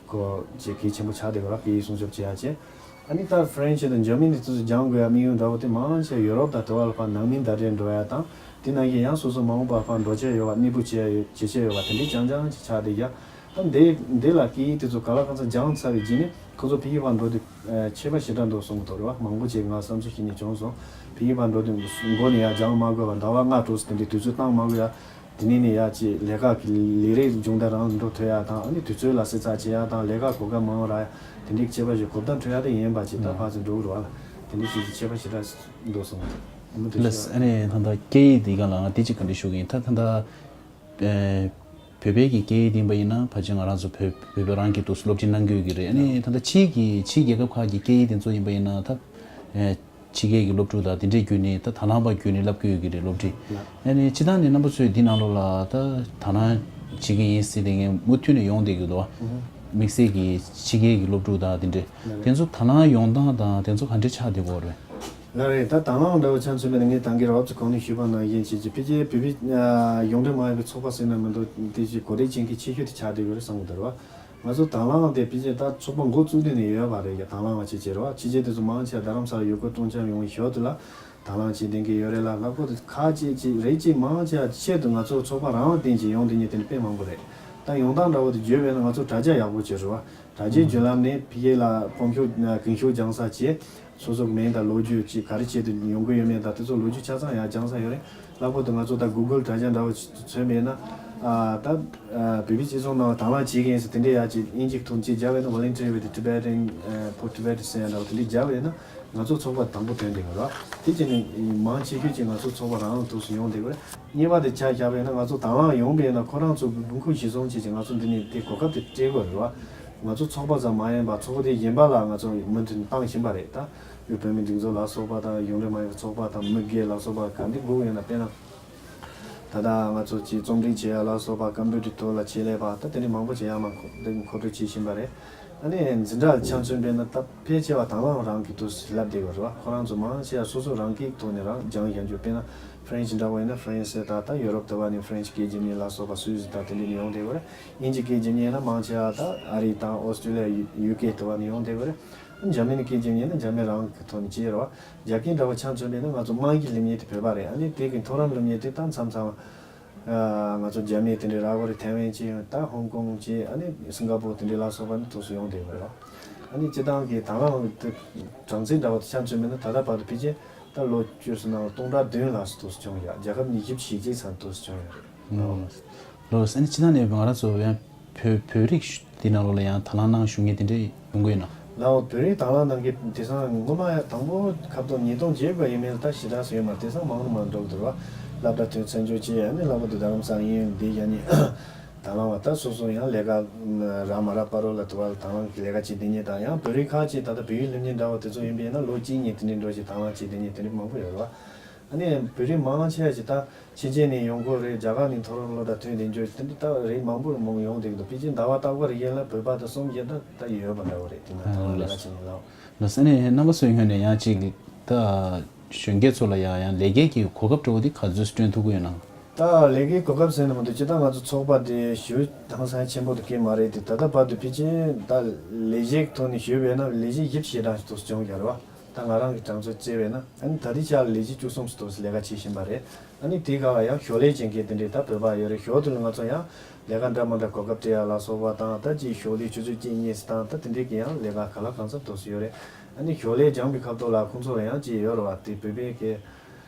ཁོ་ཅིག་གལ་ཆེན་པོ་ཆགས་བསྡད་ཡོད་རེད། སྐད་ཡིག་སྲུང་སྐྱོབ་བྱེད་ཡ་བྱས། ཨ་ནི་ད་ཧྥ་རན་སི་དང་འཇར་མ་ནི་དེ་ཚོ་སྦྱང་དགོས་ཡ་དམིགས་ཡུལ་འདྲ་བོ་དེ་མང་ཆེ་ཡུ་རོབ་དང་དེ་བ་ལ་ཕར་ནང་མི་ད་རེས་འགྲོ་ཡ་དང་། དེ་ནང་བཞིན་ཡང་སོ་སོ་མ་འོངས་པར་ཕར་འགྲོ་འཆར་ཡོད་པ། གནས་སྤོ་བྱེད་ཡ་ཡོད་བྱེད་འཆར་ཡོད་པ་དེ་འདྲའི་རྐྱང་རྐྱང་ཅིག་ཆགས་བསྡད་ཡ། ད་འདི་འདི་ལ་སྐད་ཡིག་དེ་ཚོ་ག་ལ་གང་འཚམ་སྦྱངས་ཚར་བའི་རྗེས་ནས་ཁོ་ཚོ་ཕ་གི་ཕར་འགྲོ་དུས་ཨ་ཁྱད་པར་ཞེ་དྲག་འདུག་གསུང་གི་འདུག་རེད་བ། མང་པོ་ཅིག་ང་བསམ་ཚུལ་ཞིག་ནས་བྱུང་སོང་། ཕ་གི་ཕར་འགྲོ་དུས་མགོ་ནས་ཡར་སྦྱང་མ་དགོས་པ། ཟླ་བ་ལྔ་དྲུག་ཙམ་དེ་འདྲའི་དུས་ཚོད་བཏང་མ་དགོས་ཡ། དེ་ནས་ནས་ཡར་ཅིག་ལས་ཀ་གི་ལས་རེས་སྦྱོང་བརྡར་རང་འགྲོ་ཐུབ་ཡ་དང་། ཨ་ནི་དུས་ཚོད་ལ་གསལ་ཚགས་བྱེད་ཡ་དང་། ལས་ཀ་གོ་སྐབས་མང་རག་ཡ། དེ་འདྲའི་ཁྱད་པར་ཞིག་གོ་བརྡ་འཕྲོད་ཡ་དེ་ཡིན་པ་ཅིག་ད་ཕར་ཚུར་འགྲོ་གི་རེད་བ་ལ། དེ་འདྲའི་ཅིག་ཁྱད་པར་ཞེ་དྲག་འདུག་གསུང་གི་འདུག་ཨ་མ་དེ་ལགས་སོ། ཨ་ནི་ད་ལྟ་སྐད་ཡིག་འདི་ག་ལ་ང་དེ་གཅིག་བཀའ་འདྲི་ཞུ་གི་ཡིན། ད་ད་ལྟ་ཨེ་བོད་པའི་གི་སྐད་ཡིག་འདི་ཡིན་པ་ཡིན་ན་ཕལ་ཆེར་ང་རང་ཚོ་བོད་བོད་པ་རང་གིས་འདུག་སློབ་ཁྲིད་གནང་གི་ཡོད་ཀྱི་རེད། ཨ་ནི་ད་ལྟ་ཕྱིའི་གི་ཕྱིའི་རྒྱལ་ཁབ་ཁག་གི་སྐད་ཡིག་དེ་ཚོ་ཡིན་པ་ཡིན་ན་ད་ཨེ་ཕྱི་རྒྱལ་གྱི་སློབ་ཕྲུག་དང་དེ་འདྲས་བརྒྱུད་ནས་ད་དང་བླངས་པ་བརྒྱུད་ནས་བསླབ་ཀྱི་ཡོད་ཀྱི་རེད། སློབ་ཁྲིད། ཨ་ནི་སྤྱིར་བཏང་ནས་རྣམ་པ་ཚོས་འདི་ནང་ལོགས་ལ་ད་དང་བླངས་བྱེད་ཀྱི་ཡིན་ཟེར་དེ་ངས་མུ་མཐུད་ནས་ཡོང་བསྡད་ཀྱི་འདུག་དམིགས་བསལ་གྱི་ཕྱི་རྒྱལ་གྱི་སློབ་ཕྲུག་དང་དེ་འདྲས། དེ་ཚོ་དང་བླངས་ཡོང་སྟངས་དང་དེ་ཚོ་ག་འདྲས་ཆགས་བསྡད་ཡོད་རེད། ལགས་རེད། ད་དང་བླངས་འདྲ་བོ་ཆ་མཚོན་པ་ཡིན་ན་ངས་ད་གིན་རོབ་ཙམ་གོང་ནས་ཞུས་པ་ནང་བཞིན་བྱས་ཀྱི་ཕལ་ཆེར་བོད་པའི་ཨ་གཞུང་འབྲེལ་མ་ཡིན་པའི་ཚོགས་པ་ཟེར་ན་མི་འདུག་དེ་ཅིག་གོ་སྒྲིག་ཅན་གྱི་ཆེ་ཤོས་དེ་ཆགས་བསྡད་ཡོད་རེད་བསམ་གྱི་འདུག་རེད་བ། ང་ཚོ་དང་བླངས་དེ་ཕལ་ཆེར་ད་ཚོགས་པ་འགོ་བཙུགས་དུས་ནས་ཡོད་པ་རེད། ཡ་དང་བླངས་པ་བྱས་བྱས་རེད་བ། ཕྱི་རྒྱལ་དེ་ཚོ་མང་ཆེ་བ་རྡ་རམ་ས་ལ་ཡུལ་སྐོར་སྤྲོ་འཆམ་ཡོང་བའི་ཞོར་དུ་ལ་དང་བླངས་བྱེད་བསྡད་མཁན་ཡོད་རེད་ལ། ལྷག་པར་དུ་ཁག་ཅིག་ཅིག་རེད་ཅིག་མང་ཆེ་བ་ཆེད་དུ་ང་ཚོ་ཚོགས་པ་རང་ལ་བརྟེན་བྱས་ཡོང་བསྡད་མཁན་དེ་འདྲ་དཔེ་མང་པོ་རེད། ད་ཡོང་སྟངས་འདྲ་བོ་དེ་བརྗོད་པས་ན་ང་ཚོ་དྲ་རྒྱ་ཡག་པོ་བྱས་རེད་བ། དྲ་རྒྱའི་བརྒྱུད་ལམ་ནས་ཕ་གི་ལ་དཔོན་ཤོག་ཨ་གན་ཤོག་སྦྱང་ས་བྱས། སོ་སོ་མིང་དང་ལོ་རྒྱུས་ཅིག་ག་རེ་ཆེད་དུ་ཡོང་གི་ཡོད་མེད་དང་དེ་ཚོ་ལོ་རྒྱུས་ཆ་ཚང་ཡང་སྦྱང་ས་ཡོད་རེད། ལྷག་པར་དུ་ང་ཚོ་ད་གུ་གུལ་དྲ་རྒྱ་འདྲ་བོ་ཞིག་མཚོན་པས་ན། ཨ་ད་ཨ་བོད་པའི་སྤྱི་ཚོགས་ནང་ལ་དང་བླངས་བྱེད་མཁན་ཟེར་དེ་འདྲས་ཡ་ཅིག་དབྱིན་ཇིའི་ཐོག་ཅིག་སྦྱར་བས་ན་Volunteer with Tibetan for Tibet ཟེར་ཡ་འདྲ་བོ་དེ་འདྲས་སྦྱར་བས་ན་ང་ཚོ་ཚོགས་པ་དང་པོ་ཐོན་བསྡད་ཡོད་རེད། དེ་བྱས་ནས་མང་ཆེ་ཤོས་ཅིག་ང་ཚོ་ཚོགས་པ་རང་ལ་ཐུགས་སུ་ཡོང་བསྡད་ཡོད་རེད། གཉིས་པ་དེ་ཆ་བཞག་པས་ན་ང་ཚོ་དང་བླངས་ཡོང་བས་ན་ཁོ་རང་ཚོ་དགོས་མཁོ་གཞིར་བཟུང་བྱས་ཅིག་ང་ཚོ་འདི་ནས་དེ་གོ་སྐབས་དེ་སྤྲད་དགོས་རེད་བ། ང་ཚོ་ཚོགས་པ་ཙམ་མ་ཡིན་པར་ཚོགས་པ་དེ་གཞན་པ་ལ་ང་ཚོ་མུ་མཐུད་བཏང་བཞིན་པ་རེད། ད་བོད་མིའི་སྒྲིག་འཛུགས་ལ་སོགས་པ་དང་གཞུང་འབྲེལ་མ་ཡིན་པའི་ཚོགས་པ་དང་མི་སྒེར་ལ་སོགས་པ་ག་འདྲ་དགོས་ཡོད་ན། དཔེར་ན་ད་ལྟ་ང་ཚོ་ཅིག་རྩོམ་སྒྲིག་བྱེད་ཡ་ལ་སོགས་པ་ཀམ་པུ་ཊར་ཐོག་ལ་ཆེད་ལས་པ་ད་དེ་འདྲ་མང་པོ་ཅིག་ཡར་མར་མཁོ་འདོན་མཁོ་སྤྲོད་བྱེད་བཞིན་པ་རེད། ཨ་ནི་འཛིན་གྲྭ་ཆ་མཚོན་པས་ན་ད་ཕལ་ཆེ་བ་དང་བླངས་རང་གི་དུས་སུ་ལབ་བསྡད་པ་རེད་བ། ཁོ་རང་ཚོ་མང་ཆེ་བ་སོ་སོ་རང་གི་ཐོག་ནས་རང་སྦྱང་ཡང་རྒྱུ། དཔེར་ན་ཧྥ་རན་ཆི་འདྲ་བོ་ཡིན་ན་ཧྥ་རན་སི་ད་ལྟ་ཡོ་རོབ་དེ་བ་ནས་ཧྥ་རན་ཆི་སྐད་རྒྱབ་མཁན་ལ་སོགས་པ་སུད་སི་དང་དེ་འདྲ་ནས་ཡོང་བསྡད་པ་རེད། དབྱིན་ཇི་སྐད་རྒྱབ་མཁན་ཡིན་ན་མང་ཆེ་བ་ད་ཨ་རི་དང་ཨོ་སི་ཀྲི་ལི་ཡ་ཡུ་ཡུ་ཀེ་དེ་བ་ནས་ཡོང་བསྡད་པ་རེད། འཇར་མ་ནི་སྐད་རྒྱབ་མཁན་ཡིན་ན་འཇར་མན་རང་གི་ཐོག་ནས་བྱས་རེད་བ། རྒྱ་སྐད་འདྲ་བོ་ཆ་མཚོན་པས་ན་ང་ཚོ་དམངས་ཀྱི་སླེབས་མཁན་དེ་བོད་པ་རེད། ཨ་ནི་དེ་གི་མཐོ་རིམ་སླེབས་མཁན་དེ་ད་མཚམས་མཚམས། ང་ཚོ་རྒྱ་མི་དེ་འདྲའི་ར་བ་རེད། ཐའེ་ཝན་གྱི་ད་ཧོང་ཀོང་གྱི་ཨ་ནི་སིང་ག་པོར་དེ་འདྲའི་ལ་སོགས་པ་ནི་ཐུགས་སུ་ཡོང་བསྡད་པ་རེད། ཨ་ནི་སྤྱི་བཏང་གི་དང་བླངས་དེ་གྲངས་ཚད་འདྲ་བོ་དེ་ཆ་མཚོན་པ་ཡིན་ན་ད་ལྟ་བར་དུ་ཕལ་ཆེར་ད་ལོ་བཅུ་ཙམ་ནང་ལ་སྟོང་ཕྲག་བདུན་ལྷག་ཙམ་ཐུགས་སུ་བྱུང་ཡོད། རྒྱལ་ཁབ་ཉི་ཤུ་ཞེ་གཅིག་ཙམ་ཐུགས་སུ་བྱུང་ཡོད་རེད། ལགས། ལགས། ཨ་ནི་སྤྱི་བཏང་ནས་ང་རང་ཚོ་ཡང་བོད་བོད་རིགས་འདི་ནང་ལོགས་ལ་ཡང་དང་བླངས་གནང་བཞུགས་མཁན་དེ་འདྲ་ཡོང་གི་ཡོད་ན། ལའོ། བོད་རིགས་དང་བླངས་གནང་མཁན་དེང་སང་སྔོན་མ་དང་པོ་ཁ་ཐོག་ཉིས་སྟོང་བརྒྱད་པ་ཡིན་མིན་ལ་ད་ཞེ་དྲག་ཙམ་ཡོད་མ་རེད། དེང་སང་མང་རུ་མང་འགྲོ་གི་འདུག་ར། སློབ་གྲྭ་ཐོན་ཚར་འཇོག་བྱས། ཨ་ནི་ལྷག་པར་དུ་རྡ་རམ་ས་ལ་ཡིན་འདི་ཡ་ནི་དང་བླངས་བ་ད་སོ་སོ་ཡང་ལས་ཀ་རག་མ་རག་བར་རོ་ལ་དུ་བ་ལ་དང་བླངས་ཀྱི་ལས་ཀ་བྱེད་བསྡད་མཁན་དང་། ཡང་བོད་རིགས་ཁག་ཅིག་ད་ལྟ་བོད་ཡིག་སློབ་གཉེར་འདྲ་བོ་དེ་ཚོ་ཡིན་པས་ན་ལོ་གཅིག་གཉིས་དེ་འདྲའི་འགྲོ་ཞིག་དང་བླངས་བྱེད་བསྡད་མཁན་དེ་འདྲ་མང་པོ་ཡོད་རེད་བ། ཨ་ནི་བོད་རིགས་མང་ཆེ་ཞིག་ད་ཕྱི་རྒྱལ་ནས་ཡོང་གི་རེད། རྒྱ་གར་ནས་མཐོ་རིམ་སློབ་གྲྭ་ཐོན་བསྡད་འཇོག་དེ་འདྲ་ད་རིགས་མང་པོ་མང་ཡོང་བསྡད་ཀྱི་འདུག་ཕལ་ཆེར་ཟླ་བ་ལྟར་བ་རེ་ཡན་ལ་བོད་པ་དང་གསུམ་བཞི་ད་ད་ཡོད་པ་འདྲ་བོ་རེད། དེ་ན་ད་ལ་ལས་ཀ་བྱེད་མཁན་ལ། ལགས་སོ། ཨ་ནི་རྣམ་པ་ཚོའི་ངོས་ནས་ཡང་ཅིག་ད་གཞོན་སྐྱེས་ཚོ་ལ་ཡང་ཡང་ལས་ཀའི་གི་གོ་སྐབས་འདྲ་བོ་དེ་ག་ཚོད་བསྐྲུན་ཐུབ་ཀྱི་ཡོད་ན། ད་ལས་ཀའི་གོ་སྐབས་ཟེར་ན་མི་འདུག་སྤྱིར་བཏང་ང་ཚོ་ཚོགས་པ་དེ་ཞེ་པོ་ཧང་སང་ཆེན་པོ་དེ་གས་མ་རེད་དེ། ད་ལྟ་བར་དུ་ཕལ་ཆེར་ད་ལས་གཞིའི་ཐོག་ནས་ཞུས་པས་ན་ལས་གཞི་བཞི་བཅུ་ཞེ་གྲངས་ཤིག་ཐོག་བྱུང་ཡོད་རེད་བ། ད་ང་རང་གི་གྲངས་ཚོད་བརྩིས་པས་ན། ཨ་ནི་ད་ལྟའི་ཆར་ལས་གཞི་བཅུ་གསུམ་ཙམ་ཐོག་ལས་ཀ་བྱེད་བཞིན་པ་རེད། ཨ་ནི་དེའི་སྒང་ལ་ཡང་ཞོར་ལས་བྱེད་མཁན་དེ་འདྲའི་ད་བོད་པ་ཡོད་རེད། ཞོར་དུ་ལ་ང་ཚོ་ཡང་ལས་ཀ་འདྲ་མི་འདྲ་གོ་སྐབས་སྤྲད་ཡ་ལ་སོགས་པ་དང་། ད་ཅིག་ཞོར་ལས་ཆུ་ཚོད་གཅིག་གཉིས་སུ་བཏང་། ད་དེ་འདྲའི་གི་ཡང་ལས་ཀ་ག་ལ་གང་འཚམ་ཐོག་སུ་ཡོད་རེད། ཨ་ནི་ཞོར་ལས་སྦྱངས་པའི་ཁ་ཐོག་ལ་ཁོང་ཚོ་ལ་ཡང་ཅིག་ཡོད་རེད་བ། དེ་བོད་པའི་གི་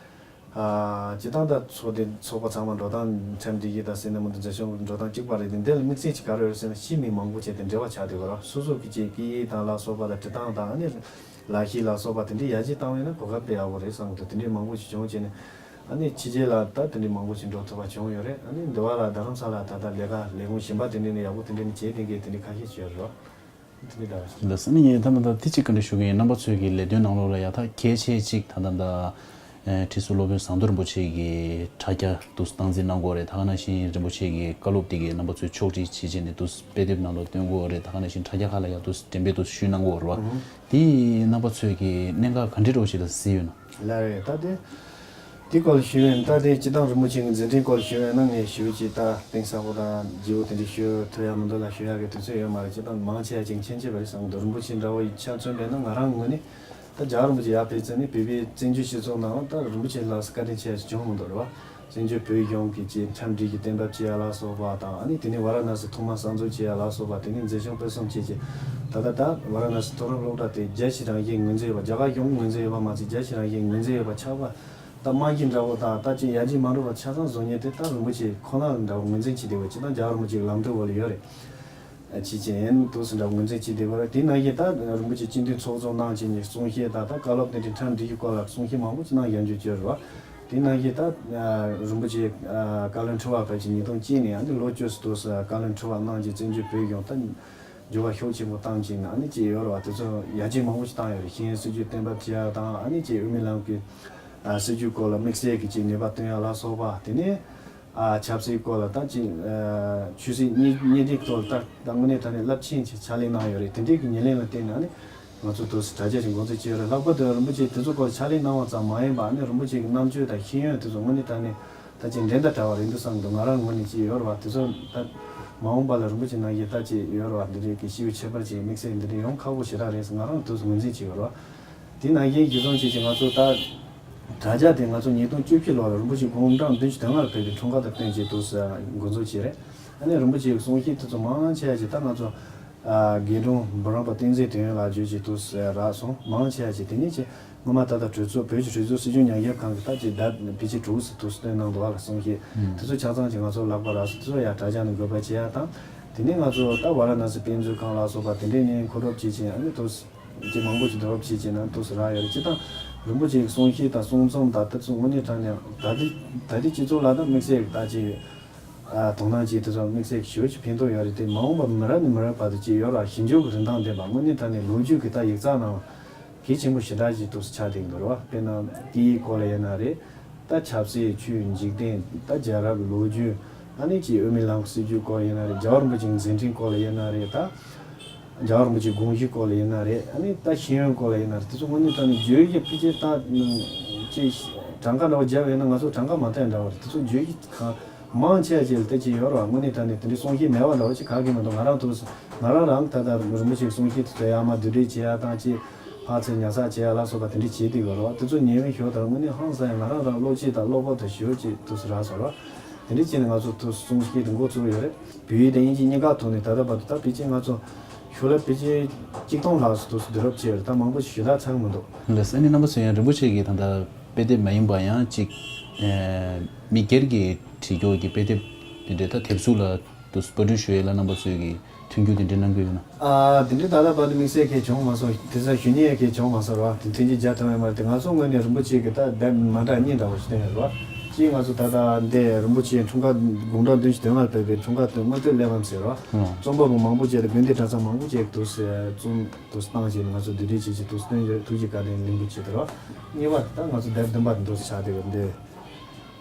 ཨ། སྤྱིར་བཏང་ད་ཚོགས་སྡེ་ཚོགས་པ་ཚང་མ་འགྲོ་སྟངས་འཚམས་འདྲི་གི་ད་ཟེར་ན་མི་འདུག་འཛིན་སྐྱོང་གི་འགྲོ་སྟངས་གཅིག་པ་རེད་དེ། འདི་ལ་དམིགས་བསལ་གྱི་ག་རེ་ཡོད་ཟེར་ན་ཤི་མི་མང་པོ་བྱས་ཏེ་འབྲེལ་བ་ཆགས་བསྡད་ཡོད་ར། སོ་སོ་གི་ཅིག་སྐད་ཡིག་དང་ལ་སོགས་པ་དང་འབྲི་སྟངས་དང་། ཨ་ནི་ལག་ཤེས་ལ་སོགས་པ་དེ་འདྲའི་ཡར་རྒྱས་བཏང་བས་ན་གོ་སྐབས་དཔེ་ཡག་པོ་རེད་བསམ་གི་འདུག་དེ་འདྲའི་མང་པོ་ཞིག་བྱུང་བྱས་ནས་ཨ་ནི་ཕྱི་རྒྱལ་ལ་ད་དེ་འདྲའི་མང་པོ་ཞིག་འགྲོ་ཐུབ་པ་བྱུང་ཡོད་རེད། ཨ་ནི་འདི་བ་ལ་རྡ་རམ་ས་ལ་ད་ལྟ་ལས་ཀ་ལས་ཁུངས་གཞན་པ་དེ་འདྲ་ནས་ཡག་པོ་དེ་འདྲ་ནས་བྱས་བསྡད་མཁན་དེ་འདྲ་ཁ་ཤས་ཤིག་ཡོད་རེད། དེ་འདྲ་ད། ལགས་སོ། ཨ་ནི་ངས་ད་ལྟ་དེ་གཅིག་བཀའ་འདྲི་ཞུ་གི་ཡིན། རྣམ་པ་ཚོས་ཀྱི་ལས་དོན་ནང་ལོགས་ལ་ཡ་ད་གལ་ཆེ་གཅིག་ད་ལྟ་ད་ཨེ་ཁྲི་ཟུར་སློབ་དཔོན་ཟམ་གདོང་རིན་པོ་ཆེ་གི་དྲ་རྒྱ་དུ་སྟངས་འཛིན་གནང་དགོས་རེད། ད་ག་ནང་བཞིན་རིན་པོ་ཆེ་གི་བཀའ་སློབ་དེ་གའི་རྣམ་པ་ཚོས་ཕྱོགས་སྒྲིག་བྱེད་བྱས་ནས་དུ་དཔེ་དེབ་ནང་ལ་སྟོན་དགོས་རེད། ད་ག་ནང་བཞིན་དྲ་རྒྱ་ཁག་ལ་ཡ་དུ་འགྲེམས་སྤེལ་དུ་ཞུས་གནང་དགོས་རེད་བ། ཨུ་ཧུ། དེ་རྣམ་པ་ཚོས་ཀྱི་གནད་འགག་ག་འདྲའི་འདྲ་བོ་ཞིག་ལ་གཟིགས་ཡོད་ན། ལགས་རེད། ད་དེ་དེ་སྐོར་ལ་ཞུ་ཡོད་ན། ད་དེ་སྤྱིར་བཏང་རིན་པོ་ཆེ་གི་མཛད་འཕྲིན་སྐོར་ལ་ཞུ་ཡོད་ན་ངས་ཞུ་ཅིག་ད་གཏིང་ཟབ་པོ་དང་ལྗིད་པོ་དེ་འདྲ་ཞུ་ཐུབ་ཡ་མི་འདུག་ལ། ཞུ་ཡ་གི་དུས་ཚོད་ཡོད་མ་རེད། སྤྱིར་བཏང་མང་ཆེ་བ་ཅིག་མཁྱེན་གྱི་རེད་བསམ་གི་འདུག་རིན་པོ་ཆེ་འདྲ་བོ་ཡི་ཆ་མཚོན་པས་ན་ང་རང་ངོས་ནས་ད་རྒྱལ་བ་རིན་པོ་ཆེ་ཡར་ཕེབས་ཚར་ནས་བོད་པའི་བཙན་བྱོལ་སྤྱི་ཚོགས་ནང་ད་རིན་པོ་ཆེ་ལ་བཀའ་དྲིན་ཆེ་བ་ཞིག་བྱུང་མི་འདུག་རེད་བ། བཙན་བྱོལ་བོད་གཞུང་གི་ཅིག་འཚམས་འདྲི་གི་གཏན་འབེབས་བྱེད་ཡ་ལ་སོགས་པ་དང་། ཨ་ནི་དེ་ནས་ཝཱ་ར་ཎ་སི་ཐོག་མ་གསར་འཛུགས་བྱེད་ཡ་ལ་སོགས་པ། དེ་ནས་མཛད་ཞུ་སྤེལ་གསུམ་བྱེད་ཅིག་ད་ལྟ་ད་ཝཱ་ར་ཎ་སི་མཐོ་རིམ་སློབ་གྲྭ་དེ་རྒྱལ་སྤྱི་རང་བཞིན་ངོས་འཛིན་ཡོད་པ། རྒྱ་གར་གཞུང་ངོས་འཛིན་ཡོད་པ་མ་ཚད་རྒྱལ་སྤྱི་རང་བཞིན་ངོས་འཛིན་ཡོད་པ་ཆགས་པ། ད་རྨང་གཞི་འདྲ་བོ་དང་ད་ཅིག་ཡར་རྒྱས་མ་འགྲོ་བ་ཆ་ཚང་བཟོ་མཁན་དེ་ད་རིན་པོ་ཆེ་ཁོ་ན་ལ་འདྲ་བོ་ངོས་འཛིན་བྱེད་བདེ་བ་ཅིག་དང་། རྒྱལ་བ་རིན་པོ་ཆེ་གི་ལམ་སྟོན་འོག་ལ་ཡོད་རེད། ཅེས་བྱས་ཡིན་དུས་སུ་འདྲ་བོ་ངོས་འཛིན་བྱེད་བདེ་བ་རེད། དེ་ནང་བཞིན་ད་རིན་པོ་ཆེ་སྤྱི་འཐུས་ཚོགས་གཙོ་གནང་བྱས་ནས་གསུང་བཤད་དང་ད་བཀའ་སློབ་དེ་འདྲའི་འཚམས་འདྲི་གི་སྐོར་ལ་གསུང་བཤད་མང་པོ་ཅིག་གནང་ཡོད་རྒྱུ་བརྗོད་རེད་བ། དེ་ནང་བཞིན་ད་རིན་པོ་ཆེ་བཀའ་བློན་ཁྲི་པ་ཕལ་ཆེར་ཉིས་སྟོང་གཅིག་ནས་ཨ་ནི་ལོ་བཅུ་ཙམ་དུས་སུ་བཀའ་བློན་ཁྲི་པ་གནང་བྱས་བཙན་བྱོལ་བོད་གཞུང་ད་འགྱུར་བ་ཤུགས་ཆེན་པོ་བཏང་བྱས་ནས་ཨ་ནི་ཅིག་ཡོད་རེད་བ། དེ་ཚོ་ཡར་རྒྱས་མང་པོ་ཞིག་བཏང་ཡོད་རེད། ཤེས་ཡོན་སྲིད་བྱུས་གཏན་འབེབས་བྱེད་ཡ་དང་། ཨ་ནི་ཅིག་དབུ་མའི་ལམ་གྱི་ཨ་སྲིད་བྱུས་སྐོར་ལ་དམིགས་བསལ་གྱི་ཅིག་ནུས་པ་བཏོན་ཡ་ལ་སོགས་པ། དེ་ནས་ཨ་ཆབ་སྲིད་སྐོར་ལ་ད་ཅིག་ཨ་ཆོས་སྲིད་གཉིས་གཉིས་སྒྲིག་ཐོག་ལ་ད་ད་དངོས་གནས་དྲང་གནས་རླབས་ཆེན་གྱི་ཕྱག་ལས་གནང་ཡོད་རེད། དེ་འདྲའི་གི་ཉེར་ལེན་ལ་བརྟེན་ནས་ཨ་ནི་ང་ཚོ་དུས་སུ་དྲ་རྒྱ་ཞིག་འགོ་འཛུགས་བྱས་ཡོད་རེད། ལྷག་པར་དུ་རིན་པོ་ཆེ་དེ་ཚོ་སྐོར་ཕྱག་ལས་གནང་བ་ཙམ་མ་ཡིན་པ་ཨ་ནི་རིན་པོ་ཆེ་གི་རྣམ་དཔྱོད་དང་ཤེས་ཡོན་དེ་ཚོ་དངོས་གནས་དྲང་གནས་ད་ཅིག་འགྲན་ཟླ་བྲལ་བ་རེད་འདུག་བསམ་འདུག་ང་རང་ངོས་ནས་ཅིག་ཡོད་རེད་བ། དེ་ཚོ་ད་མ་འོངས་པ་ལ་རིན་པོ་ཆེ་ནང་བཞིན་ད་ཅིག་ཡོད་རེད་བ། འདི་འདྲའི་གི་ཤེས་ཡོན་ཁྱད་པར་ཅན་དམིགས་བསལ་འདི་འདྲའི་ཡོང་ཁག་པོ་ཞེ་དྲག་རེད་ཟེར་ང་རང་དུས་སུ་ངོས་འཛིན་བྱེད་ཡོད་རེད་བ། དེ་ནང་བཞིན་གཞི་བཟུང་བྱས་ཀྱི་ང་ཚོ་ད་དྲ་རྒྱ་དེ་ང་ཚོ་ཉིས་སྟོང་བཅུ་བཞི་ལོ་ལ་རིན་པོ་ཆེ་དགུང་གྲངས་བདུན་ཅུ་དོན་ལྔ་ལ་ཕེབས་པའི་འཁྲུངས་སྐར་དང་བསྟུན་བྱས་དུས་སུ་འགོ་འཛུགས་བྱས་རེད། ཨ་ནི་རིན་པོ་ཆེའི་གསུང་བཤད་དེ་ཚོ་མང་ཆེ་བ་ཅིག་ད་ང་ཚོ་ཨ་དགེ་སློང་འབུམ་རམས་པ་བསྟན་འཛིན་དོན་ཡོད་ལགས་བརྗོད་བྱས་དུས་སུ་རག་སོང་། མང་ཆེ་བ་ཅིག་དེ་ནས་ཅིག་སྔོན་མ་ད་ལྟ་གྲོས་ཚོགས་བོད་ཀྱི་གྲོས་ཚོགས་སྲིད་སྐྱོང་ཉམས་ཞིབ་ཁང་གི་ད་ཅིག་ཟླ་ཕལ་ཆེར་དྲུག་ཙམ་དུས་སུ་བཏོན་གནང་འདུག་བ་ལ། གསུང་བཤད་དེ་ཚོ་ཆ་ཚང་ཅིག་ང་ཚོ་ལག་པ་རག་སོང་། དེ་ཚོ་ཡང་དྲ་རྒྱ་ནས་འགོད་པ་བྱེད་ཡ་དང་། དེ་ནས་ང་ཚོ་ད་ཝཱ་ར་ཎ་སི་དཔེ་མཛོད་ཁང་ལ་སོགས་པ་དེ་འདྲའི་ནས་མཁོ་སྒྲུབ་བྱེད་བྱེད་ཨ་ནི་དུས་སུ་ཅིག་མང་པོ་ཞིག་བསྡུ་རུབ་བྱེད་བྱེད་ན་དུས་སུ་རག་ཡོད་རེད། སྤྱིར་བཏང་རིན་པོ་ཆེའི་གསུང་བཤད་དང་གསུང་རྩོམ་དང་དེ་ཚོ་དངོས་གནས་དྲང་གནས་ད་ལྟའི་ད་ལྟའི་སྤྱི་ཚོགས་ལ་ད་དམིགས་བསལ་ད་ཅིག་ཨ་དོ་སྣང་བྱེད་དུས་ཙམ་དམིགས་བསལ་ཞེ་པོ་ཅིག་ཕན་ཐོགས་ཡོད་རེད་དེ། མ་འོངས་པ་མི་རབས་ནས་མི་རབས་བར་དུ་ཅིག་ཡོད་ར་ཞིབ་འཇུག་གི་རིན་ཐང་ལྡན་པ་དངོས་གནས་དྲང་གནས་ལོ་རྒྱུས་ཀྱི་ད་ཡིག་ཚགས་ནང་གལ་ཆེན་པོ་ཞེ་དྲག་ཅིག་དུས་སུ་ཆགས་བསྡད་ཀྱི་འདུག་རེད་བ། དཔེར་ན་སྐད་ཡིག་སྐོར་ལ་ཡིན་ན་རེད། ད་ཆབ་སྲིད་ཆོས་འཇིག་རྟེན་ད་རྒྱལ་རབས་ལོ་རྒྱུས་ཨ་ནི་ཅིག་དབུ་མའི་ལམ་གྱི་སྲིད་བྱུས་སྐོར་ཡིན་ན་རེད། རྒྱལ་བ་རིན་པོ་ཆེའི་མཛད་འཕྲིན་སྐོར་ལ་ཡིན་ན་རེད། ད་ རྒྱལ་བ་རིན་པོ་ཆེའི་དགོངས་གཞིའི་སྐོར་ལ་ཡིན་ན་རེད། ཨ་ནི་ད་ཤེས་ཡོན་སྐོར་ལ་ཡིན་ན་རེད། དེ་ཚོ་དངོས་གནས་དྲང་གནས་བརྗོད་ཀྱི་ཕལ་ཆེར་ད་ཅིག་གྲངས་ཀ་འདྲ་བོ་བརྒྱབ་ཡོད་ན་ང་ཚོ་གྲངས་ཀ་མ་མཐུན་འདྲ་བོ་རེད། དེ་ཚོ་བརྗོད་ཀྱི་གང་མང་ཆེ་བ་ཅིག་ལ་དེ་ཅིག་ཡོད་རེད་བ། དངོས་གནས་དྲང་གནས་དེ་འདྲའི་གསུང་བཤད་མེད་པ་འདྲ་བོ་ཅིག་ག་གེ་མི་འདུག་ང་རང་ཚོ་ང་རང་རང་ད་ལྟ་རིན་པོ་ཆེའི་གསུང་བཤད་དེ་ཚོ་ཡར་མར་བསྡུ་སྒྲིག་བྱེད་ཡ་དང་ཅིག་ཕར་ཚུར་ཉར་ཚགས་བྱེད་ཡ་ལ་སོགས་པ་དེ་འདྲ་བྱེད་བསྡད་ཡོད་རེད་བ། དེ་ཚོ་ཉན་མཁན་ཞིག་ཡོད་དང་དངོས་གནས་ཧང་སང་ཡ། ང་རང་རང་བློ་སྐྱེད་དང་བློ་ཁོག་དང་ཞེ་པོ་ཅིག་ཏོག་ཙམ་རག་སོང་རེད་བ། དེ་འདྲ་བྱས་ནས་ང་ཚོ་ཐུགས་གསུང་བཤད་དེ་འགོ་བཙུགས་ཡོད་རེད། བོད་ཡིག་དང་དབྱིན་ཇི་གཉིས་ཀ་ཐོག་ནས་ད་ལྟ་བར་དུ་ད་ཕལ་ཆེར་ང་ཚོ་ཞོར་ལ་ཕལ་ཆེར་གཅིག་སྟོང་ལྷག་ཙམ་དུ་བསྡུ་རུབ་བྱས་ཡོད་རེད། ད་མང་པོ་ཞེ་དྲག་ཚང་གི་མི་འདུག་ལགས་སོ། ཨ་ནི་རྣམ་པ་ཚོས་ཡང་རིན་པོ་ཆེ་གིས་ད་ལྟ་དཔེ་དེབ་མ་ཡིན་པ་ཡང་ཅིག་ཨེ་མི་སྒེར་གྱིས་བྲིས་རྒྱུ་གི་དཔེ་དེབ་དེ་འདྲའི་ད་དེབ་གཟུགས་ལ་དུ་པར་སྐྲུན་ཞུ་ཡས་ལ་རྣམ་པ་ཚོས་ཀྱིས་མཐུན་འགྱུར་དེ་འདྲའི་གནང་གི་ཡོད་ན། ཨ་དེ་འདྲའི་ད་ལྟ་བར་དུ་དམིགས་བསལ་གང་བྱུང་མ་སོང་། དེ་ཚོ་ཞུ་མཁན་གང་བྱུང་མ་སོང་ར། དེ་མཐུན་རྐྱེན་སྦྱར་ཐུབ་ཡོད་མ་རེད། དེ་ང་ཚོ་ངོས་ནས་རིན་པོ་ཆེ་གི་ད་དེབ་མ་འདྲ་གཉིས་འདྲ་བོ་ཞིག་བསྟན་ཡོད་ར། གཅིག་ང་ཚོ་ད་ལྟ་འདི་རིན་པོ་ཆེའི་འཁྲུངས་སྐར་དགུང་གྲངས་བདུན་ཅུ་དོན་ལྔ་ཕེབས་པའི་འཁྲུངས་སྐར་དུས་མངོན་བསྟོད་གླེགས་བམ་ཟེར་ར། ཨང་། རྩོམ་པ་པོ་མང་པོ་བྱས་ཏེ་དགོན་སྡེ་གྲྭ་ཚང་མང་པོ་བྱས་ཏེ་དུས་སུ་རྩོམ་དུས་སུ་བཏང་བྱས་ནས་ང་ཚོ་བསྡུ་སྒྲིག་བྱས་བྱས་དུས་སུ་བཏོན་ཡོད། ཐུགས་རྗེ་བཀའ་དྲིན་ལེགས་འབུལ་བྱས་ཏེ་ར། གཉིས་པ་ད་ང་ཚོ་དེབ་བདུན་པ་དེ་འདྲ་ཆགས་བསྡད་ཡོད། འདི་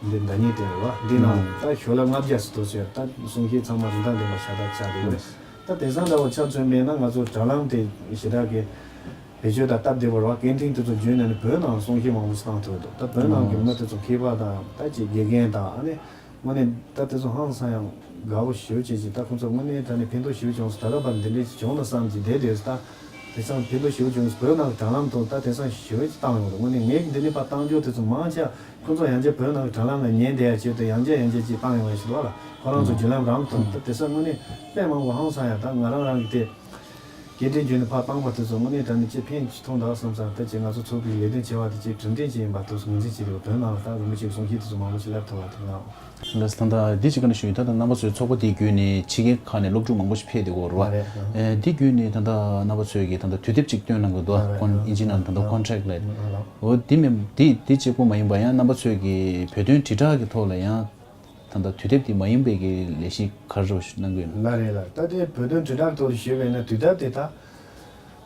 འདི་ཟླ་ཉིན་དེ་རེད་བ། འདི་ནང་ཨང་ད་ཞོར་ལ་ལྔ་བརྒྱ་ཙམ་དུ་ཟེར། ད་གསུང་བཤད་ཚང་མ་རིན་ཐང་ལྡན་པ་ཤ་སྟག་ཆགས་བསྡད་ཡོད་རེད། ད་དེང་སང་འདྲ་བོ་ཆ་མཚོན་པས་ན་ང་ཚོ་དྲ་ལམ་དེ་ཞེ་དྲག་གི་བེད་སྤྱོད་ད་སྟབས་བདེ་བོ་རེད་བ། སྐད་འཕྲིན་དེ་ཚོ་བརྒྱུད་ནས་ནི་བོད་ནང་གསུང་བཤད་མང་པོ་ཞིག་བཏང་ཐུབ་འདུག་ད་བོད་ནང་གི་མི་དེ་ཚོ་མཁས་པ་དང་ད་ཅིག་དགེ་རྒན་དང་ཨ་ནི་དངོས་གནས་ད་དེ་ཚོ་ཧང་སང་ཡང་དགའ་བོ་ཞེ་པོ་ཅིག་ཅིག་ད་ཁོང་ཚོ་དངོས་གནས་ད་ནི་ཕན་ཐོགས་ཞེ་པོ་བྱུང་སོང་། ད་ལྟ་བར་འདི་འདྲས་ཅིག་བྱུང་ན་བསམ་ཅིག་བསྡད་བསྡད་སོང་། ད་དེང་སང་ཕན་ཐོགས་ཞེ་པོ་བྱུང་སོང་། བོད་ནང་གི་དྲ་ལམ་དུ་ད་དེང་སང་ཞེ་པོ་ཅིག་བཏང་ཡོང་འདུག་དངོས་གནས་ངས་འདི་ནས་ཕར་བཏང་རྒྱུ་དེ་ཚོ་མང་ཆེ་བ་ཁོང་ཚོ་ཡང་བསྐྱར་བོད་ནང་གི་དྲ་ལམ་ལ་ཉན་བསྡད་ཡ་ཆེད་དུ་ཡང་བསྐྱར་ཡང་བསྐྱར་ཅིག་བཏང་ཡོང་བ་ཞིག་འདུག་ལ། ཁོ་རང་ཚོ་བརྒྱུད་ལམ་རང་དང་ད་དེང་སང་དངོས་གནས་དཔེ་མང་པོ་ཧང་སང་ཡ། ད་ང་རང་རང་གི་དེ་སྐད་འཕྲིན་བརྒྱུད་ནས་ཕར་བཏང་པ་དེ་ཚོ་དངོས་གནས་དྲང་གནས་ཅིག་ཕན་ཅིག་ཐོགས་འདུག་བསམ་ས། ད་ཅིག་ང་ཚོ་ཚོགས་པའི་ལས་དོན་ཆེ་བ་དེ་ཅིག་གྲུབ་འབྲས་ཅིག་ཡིན་པ་དེ་ཚོ་ངོས་འཛིན་བྱས་ཏེ་བོད་ནང་ལ་ད་རིན་པོ་ཆེའི་གསུང་བཤད་དེ་ཚོ་མང་པོ་ཞིག་སླེབས་ཐུབ་པ་དེ་ང་། ལགས་སོ། ད་ལྟ་འདི་ཅིག་བཀའ་འདྲི་ཞུ་ཡིན། ད་ལྟ་རྣམ་པ་ཚོའི་ཚོགས་པ་འདི་བརྒྱུད་ནས་ཕྱི་རྒྱལ་ཁག་ནས་སློབ་ཕྲུག་མང་པོ་ཞིག་ཕེབས་བསྡད་ཡོད་རེད་བ། ཨ་རེད། ཨ། ཨེ་འདི་བརྒྱུད་ནས་ད་ལྟ་རྣམ་པ་ཚོས་ཀྱིས་ད་ལྟ་དུས་དེབ་ཅིག་བཏོན་གནང་གི་འདུག་ཨ་རེད། ཁོང་ཨ། དབྱིན་ཇི་ནང་ད་ལྟ་ཨ། ཁོན་ཊེག་ལབ། ཨ་རེད། འོ་འདི་མིན་འདི་འདི་གཅིག་པོ་མ་ཡིན་པ་ཡང་རྣམ་པ་ཚོས་ཀྱིས་བོད་དོན་དྲིལ་བསྒྲགས་ཀྱི་ཐོག་ལ་ཡང་ད་ལྟ་དུས་དེབ་འདི་མ་ཡིན་པའི་གི་ལས་གཞི་ག་རེ་གནང་གི་ཡོད་ན། ལགས་རེད་ལགས། ད་ལྟའི་བོད་དོན་དྲིལ་བསྒྲགས་ཐོག་ལ་ཞུས་པ་ཡིན་ན་དུས་དེབ་དེ་ད།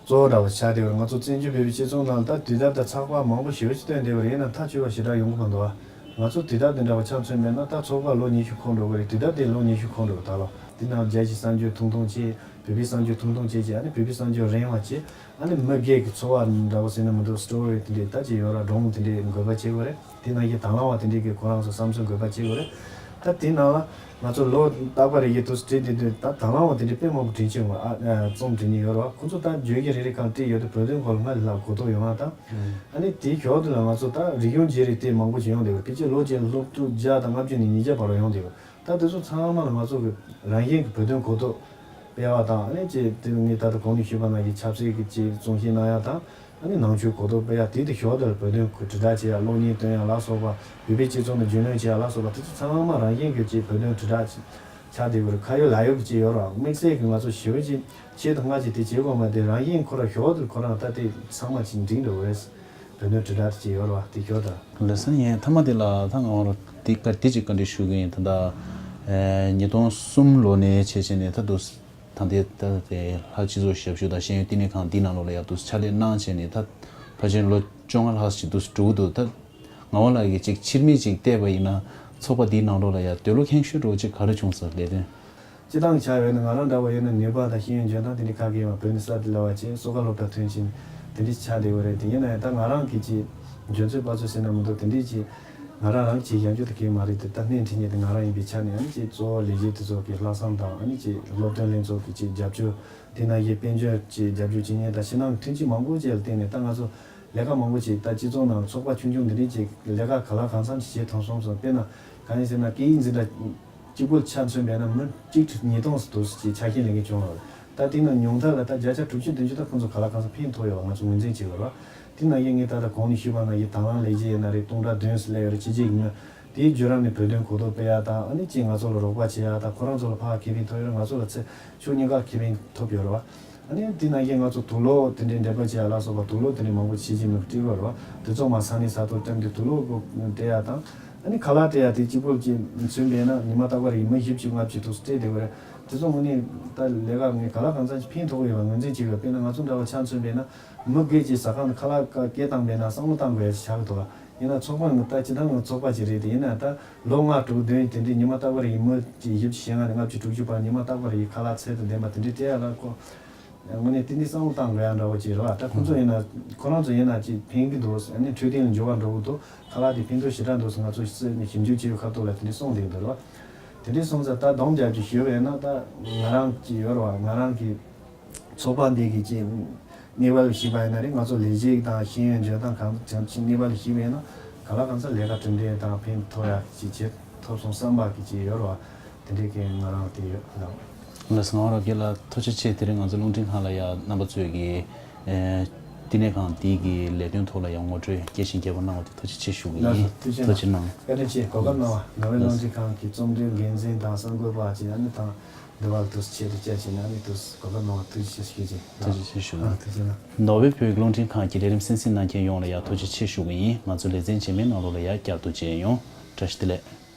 གཙོ་བོ་འདྲ་བོ་ཆགས་བསྡད་ཡོད་རེད། ང་ཚོ་བཙན་བྱོལ་བོད་པའི་སྤྱི་ཚོགས་ནང་ལ་ད་དུས་དེབ་དང་ཚགས་པར་མང་པོ་ཞེ་པོ་ཅིག་བཏོན་བསྡད་པ་རེད། ཡིན་ནའང་ཐག་ཆོད་པ་ཞེ་དྲག་ཡོང་གི་མི་འདུག་ཨ། ང་ཚོ་དུས་དེབ་དེ་འདྲ་བ་ཆ་མཚོན་པས་ན་ད་ཚོགས་པ་ལོ་ཉི་ཤུ་འཁོར་འགྲོ་གི་རེད། དུས་དེབ་དེ་ལོ་ཉི་ཤུ་འཁོར་འགྲོ་གི། ད་ལོ་དེ་ནང་རྒྱལ་སྤྱིའི་གསར་འགྱུར་ཐུང་ཐུང་བྱས། བོད་པའི་གསར་འགྱུར་ཐུང་ཐུང་བྱས་བྱས། ཨ་ནི་བོད་པའི་གསར་འགྱུར་རིང་བ་བྱས། ཨ་ནི་མི་སྒེར་གྱི་འཚོ་བ་འདྲ་བོ་ཟེར་ན་མི་འདུག་སི་ཊོ་རི་དེ་འདྲའི་ད་ཅིག་ཡོད་ར། སྒྲུང་དེ་འདྲའི་འགོད་པ་བྱེད་དགོས་རེད། དེ་ནང་བཞིན་དང་བླངས་པ་དེ་འདྲའི་གི་ཁོ་རང་ཚོ་བསམ་ཚུལ་འགོད་པ་བྱེད་དགོས་རེད། ད་དེ་ནང་ལ་ང་ཚོ་ལོ་རྟག་པ་རེ་བཞིན་དུ་སྤྲད་དེ་དུས་ད་དང་བླངས་པ་དེ་འདྲའི་དཔེ་མང་པོ་དྲན་གྱི་ཡོད། ཨ་ཨ་རྩོམ་འབྲི་མཁན་ཡོད་རེད་བ། ཁོ་ཚོ་ད་བརྗོད་གཞི་རེ་རེ་གང་སྤྲད་ཡོད་དུས་བོད་དོན་སྐོར་ལ་སྔར་ལས་ལྷག་གོ་རྟོགས་ཡོང་བ་དང་། ཨ་ནི་དེའི་ཞོར་དུ་ལ་ང་ཚོ་ད་རིག་གཞུང་བརྗེ་རེས་དེ་མང་པོ་ཞིག་ཡོང་བསྡད་ཡོད། ཕལ་ཆེར་ལོ་གཅིག་སློབ་ཕྲུག་བརྒྱ་དང་ལྔ་བཅུ་ནས་ཉིས་བརྒྱ་བར་ཡོང་བསྡད་ཡོད། ད་དེ་ཚོ་ཚང་མ་ལ་ང་ཚོ་གི་རང་བཞིན་གྱི་བོད་དོན་གོ་རྟོགས་སྤེལ་བ་དང་། ཨ་ནི་ཅིག་དེ་ངས་ད་ལྟ་གོང་ནས་ཞུས་པ་ནང་བཞིན་ཆབ་སྲིད་ཀྱི་ཅིག་གསུང་བཤད་གནང་ཡ་དང་། ཨ་ནི་ནང་ཆོས་གོ་རྟོགས་སྤེལ་ཡ། དེ་དེ་ཞོར་དུ་བོད་དོན་གོ་དྲིལ་བསྒྲགས་བྱེད་ཡ། གློག་བརྙན་སྟོན་ཡ་ལ་སོགས་པ། བོད་པའི་སྤྱི་ཚོགས་ནང་རྒྱུས་ལོན་བྱེད་ཡ་ལ་སོགས་པ། དེ་ཚོ་ཚང་མ་རང་བཞིན་གྱི་ཅིག་བོད་དོན་དྲིལ་བསྒྲགས་ཆགས་བསྡད་ཡོད་རེད། ཁ་ཡོད་ལག་ཡོད་ཀྱི་ཅིག་ཡོད་རེད། དམིགས་བསལ་གྱི་ང་ཚོ་ཞེ་པོ་ཅིག་ཆེད་དུ་སྔ་ཅིག་དེ་བྱེད་དགོས་མ་རེད། རང་བཞིན་ཁོ་རང་ཞོར་དུ་ཁོ་རང་ད་དེ་ཚང་མ་ཅིག་འགྲིག་འགྲོ་གི་རེད། བོད་དོན་དྲིལ་བསྒྲགས་དེ་ཅིག་ཡོད་རེད་བ། དེ་ཞོར་དུ། ལགས་སོ། ཡིན། མཐའ་མ་དེ་ལ་ད་ང་རང་དེ་ག་དེ་ཅིག་བཀའ་འདྲི་ཞུ་གི་ཡིན། ད་ལྟ་ཨེ་ཉིས་སྟོང་གསུམ་ལོ་ནས་བྱས་བྱས་ནས་ད་དུ་ད་ལྟའི་ད་ལྟའི་ལྷག་སྤྱི་ཚོགས་ཞབས་ཞུ་དང་ཤེས་ཡོན་བསྟི་གནས་ཁང་འདི་ནང་ལོགས་ལ་ཡང་དུ་ཕྱག་ལས་གནང་བྱས་ནས་ད་ཕལ་ཆེར་ལོ་བཅོ་ལྔ་ལྷག་ཅིག་དུ་འགྲོ་གི་འདུག་ད་ངག་དབང་ལགས་ཀྱིས་ཅིག་ཕྱིར་མིག་ཅིག་བལྟས་པ་ཡིན་ན་ཚོགས་པ་འདིའི་ནང་ལོགས་ལ་ཡང་འདོད་བློ་ཁེངས་ཤུགས་འདྲ་བོ་ཅིག་ག་རེ་བྱུང་སོང་ལས་དོན། སྤྱིར་བཏང་ཆ་བཞག་ན་ང་རང་འདྲ་བོ་ཡིན་ན་ནུས་པ་དང་ཤེས་ཡོན་འཇོན་ཐང་དེ་འདྲ་ག་གེ་ཡོད་མ་རེད། བོད་ནས་གསར་དུ་སླེབས་པ་བྱས། གསོལ་ཁ་སློབ་གྲྭ་ཐོན་ཕྱིན་དེ་འདྲ་ཆགས་བསྡད་ཡོད་རེད། དེ་ཡིན་ན་ཡང་ད་ང་རང་གི་ཅིག་འཇོན་ཚོད་དཔག་ཚོད་ཟེར་ན་མི་འདུག་དེ་འདྲའི་ཅིག་ང་རང་རང་གིས་བྱེད་ཡག་རྒྱུ་དེ་གང་ཡང་མ་རེད་དེ། ད་སྣེ་འཁྲིད་མཁན་དེ་ང་རང་ཡིན་པའི་ཆ་ནས། ཨ་ནི་ཅིག་གཙོ་བོ་ལས་བྱེད་དེ་ཚོ་གི་ལྷག་བསམ་དང་། ཨ་ནི་ཅིག་སློབ་སྟོན་ལྷན་ཚོགས་ཀྱི་ཅིག་རྒྱབ་སྐྱོར། དེ་ནང་བཞིན་དཔལ་འབྱོར་གྱི་རྒྱབ་སྐྱོར་བྱེད་མཁན་དང་ཕྱི་ནང་མཐུན་རྐྱེན་མང་པོ་ཅིག་ལ་བརྟེན་ནས་ད་ང་ཚོ་ལས་ཀ་མང་པོ་ཅིག་ད་སྤྱི་ཚོགས་ནང་ཚོགས་པ་ཆུང་ཆུང་འདི་འདྲའི་ཅིག་ལས་ཀ་གང་ལ་གང་འཚམ་ཞིག་བྱེད་ཐུབ་སོང་ཙང་། དཔེར་ན་གང་ཡིན་ཟེར་ན་སྐད་ཡིག་འཛིན་གྲྭ་གཅིག་པོ་ཆ་མཚོན་པས་ན་མི་གཅིག་ཁྲི་ཉིས་སྟོང་ཙམ་དུ་ཅིག་ཆ་ཤས་ལེན་མཁན་བྱུང་བ་རེད། ད་དེ་ནང་ཉུང་མཐའ་ལ་ད་བརྒྱ་ཆ་དྲུག་ཅུ་བདུན་ཅུ་ད་ཁོང་ཚོ་གང་ལ་གང་འཚམ་ཕན་ཐོགས་ཡོད་པ་ང་ཚོ་ངོས་འཛིན་བྱེད་དགོས་རེད་བ། དེ་ནང་བཞིན་ངས་ད་ལྟ་གོང་ནས་ཞུས་པ་ནང་བཞིན་དང་བླངས་ལས་བྱེད་ཡིན་ན་རེད། སྟོང་ཕྲག་བདུན་ཙམ་སླེབས་ཡོད་རེད། ཕྱི་རྒྱལ་གྱི་མི། དེའི་བརྒྱུད་རིམ་ནས་བོད་དོན་གོ་རྟོགས་སྤེལ་ཡ་དང་། ཨ་ནི་ཅིག་ང་ཚོ་ལ་རོགས་པ་བྱེད་ཡ་དང་། ཁོ་རང་ཚོ་ལ་ཕར་ཁེ་ཕན་ཐོབ་ཡོད་རེད། ང་ཚོ་ལ་ཚེ་ཕྱོགས་གཉིས་ཀ་ཁེ་ཕན་ཐོབ་ཡོད་རེད་བ། ཨ་ནི་དེ་ནང་བཞིན་ང་ཚོ་དུག་ལོག་དེ་འདྲའི་འགྲེམས་སྤེལ་བྱེད་ཡ་ལ་སོགས་པ་དུག་ལོག་དེ་འདྲའི་མང་པོ་ཕྱི་རྒྱལ་མི་སྤྲད་ཡོད་རེད་བ། དེ་ཚོ་མར་ས་གནས་ས་ཐོག་བཀྲམ་སྟེ་དུག་ལོག་སྤྲད་ཡ་དང་། ཨ་ནི་ཁ་ལག་སྤྲད་ཡ་དེ་གཅིག་པོ་ཅིག་མཚོན་པས་ན་ཉི་མ་རྟག་པར་ཡིན་མི་བཞི་བཅུ་ལྔ་བཅུ་དུ་སྤྲད་བསྡད་ཡོད་རེད། དེ་ཚོ་དངོས་གནས་ད་ལས་ཀ་ངས་གང་ལ་གང་འཚམ་ཅིག་ཕན་ཐོགས་ཡོད་པ་ངོས་འཛིན་བྱེད་དགོས། དཔེར་ན་ང་ཚོ་འདྲ་བ་ཆ་མཚོན་པས་ན་མི་སྒེར་གྱི་ཟ་ཁང་དུ་ཁ་ལག་སྐད་བཏང་པས་ན་བསམ་བློ་བཏང་དགོས་ཡ་ཞིག་ཆགས་ཀྱི་འདུག་བ། ཡིན་ན་ཚོགས་པ་ནི་ད་སྤྱིར་བཏང་ངི་ཚོགས་པ་ཅིག་རེད་དེ། ཡིན་ན་ད་ལོ་ལྔ་དྲུག་བདུན་དེ་འདྲའི་ཉི་མ་རྟག་པར་ཡིན་མི་ཅིག་བཞི་བཅུ་ཞེ་ལྔ་ནས་ལྔ་བཅུ་དྲུག་ཅུ་བར་ཉི་མ་རྟག་པར་ཡིན་ཁ་ལག་ཚད་དང་ལྡན་པ་དེ་འདྲའི་སྤྲད་ཡ་ལ་ཁོ་ དངོས་གནས་དེ་འདྲའི་བསམ་བློ་བཏང་དགོས་ཡ་འདྲ་བོ་ཅིག་རེད་བ། ད་ཁོང་ཚོ་ཡིན་ན་ཁོ་རང་ཚོ་ཡིན་ན་ཅིག་ཕན་གི་འདུག་ཨ་ནི་འཕྲོད་བསྟེན་ལ་འགྱུར་བ་འགྲོ་གི་འདུག་ཁ་ལག་དེ་ཕན་ཐོགས་ཞེ་དྲག་འདུག་ང་ཚོ་ཞིབ་འཇུག་བྱེད་པའི་ཁ་ཐོག་ལ་དེ་འདྲའི་གསུངས་བསྡད་ཀྱི་འདུག་རེད་བ། དེ་འདྲའི་སོང་ཙང་ད་སྡོམ་རྒྱབ་ཀྱི་ཞུ་བས་ན་ད་ང་རང་ཅིག་ཡོད་རེད་བ། ང་རང་གི་ཚོགས་པ་འདི་གི་ཅིག་གནས་བབ་ཞིག་པ་ཡིན་ན་རེད། ང་ཚོ་ལས་བྱེད་དང་ཤེས་ཡོན་འཇོན་ཐང་གང་ཅང་ཅིག་གནས་བབ་ཞིག་པ་ཡིན་ན་གང་ལ་གང་འཚམ་ལས་ཀ་གྲུབ་འབྲས་དང་ཕན་ཐོགས་ཡ་ཅིག་བྱེད་ཐུབ་སོང་བསམ་པ་གི་ཅིག་ཡོད་རེད་བ། དེ་འདྲའི་གི་ང་རང་དེ་ཡོད་ལགས། ལགས་སོ། ངག་དབང་རབ་རྒྱས་ལགས་ཐུགས་རྗེ་ཆེ། དེ་རིང་ང་ཚོ་རླུང་འཕྲིན་ཁང་ལ་ཡ་རྣམ་པ་ཚོས་ཀྱི་ཨེ་བསྟི་གནས་ཁང་འདི་གི་ལས་དོན་ཐོག་ལ་ཡ་ངོ་སྤྲོད་རྒྱས་ཤིང་རྒྱས་པ་གནང་བ་དེ་ཐུགས་རྗེ་ཆེ་ཞུ་གི་ལགས་ཡིན། སོ། ཐུགས་རྗེ་ཐུགས་རྗེ་གནང་། བཀའ་དྲིན་ཆེ། གོ་སྐབས་གནང་བ། ནོར་ཝེ་རླུང་འཕྲིན་ཁང་གི་རྩོམ་སྒྲིག་འགན་འཛིན་དང་གསར་འགོད་པ་ཅིག་ཨ་ནི་དང་འདི་བར་དུ་ཆེད་དུ་བཅར་བྱས་ནས་ཨ་ནི་དུ་གོ་སྐབས་གནང་བ་ཐུགས་རྗེ་ཆེ་ཞུ་གི་ཡིན། ཐུགས་རྗེ་ཆེ་ཞུ་གི་ཡིན། ཐུགས་རྗེ་གནང་། ནོར་ཝེ་བོད་ཀླུང་འཕྲིན་ཁང་གི་ལས་རིམ་གསན་གཟིགས་གནང་མཁན་ཡོངས་ལ་ཡ་ཐུགས་རྗེ་ཆེ་ཞུ་གི་ཡིན། ང་ཚོ་ལེ་ཚན་རྗེས་མའི་ནང་ལོགས་ལ་ཡ་བསྐྱར་དུ་མཇལ་ཡོང་། བཀྲ་ཤིས་བདེ་ལེགས།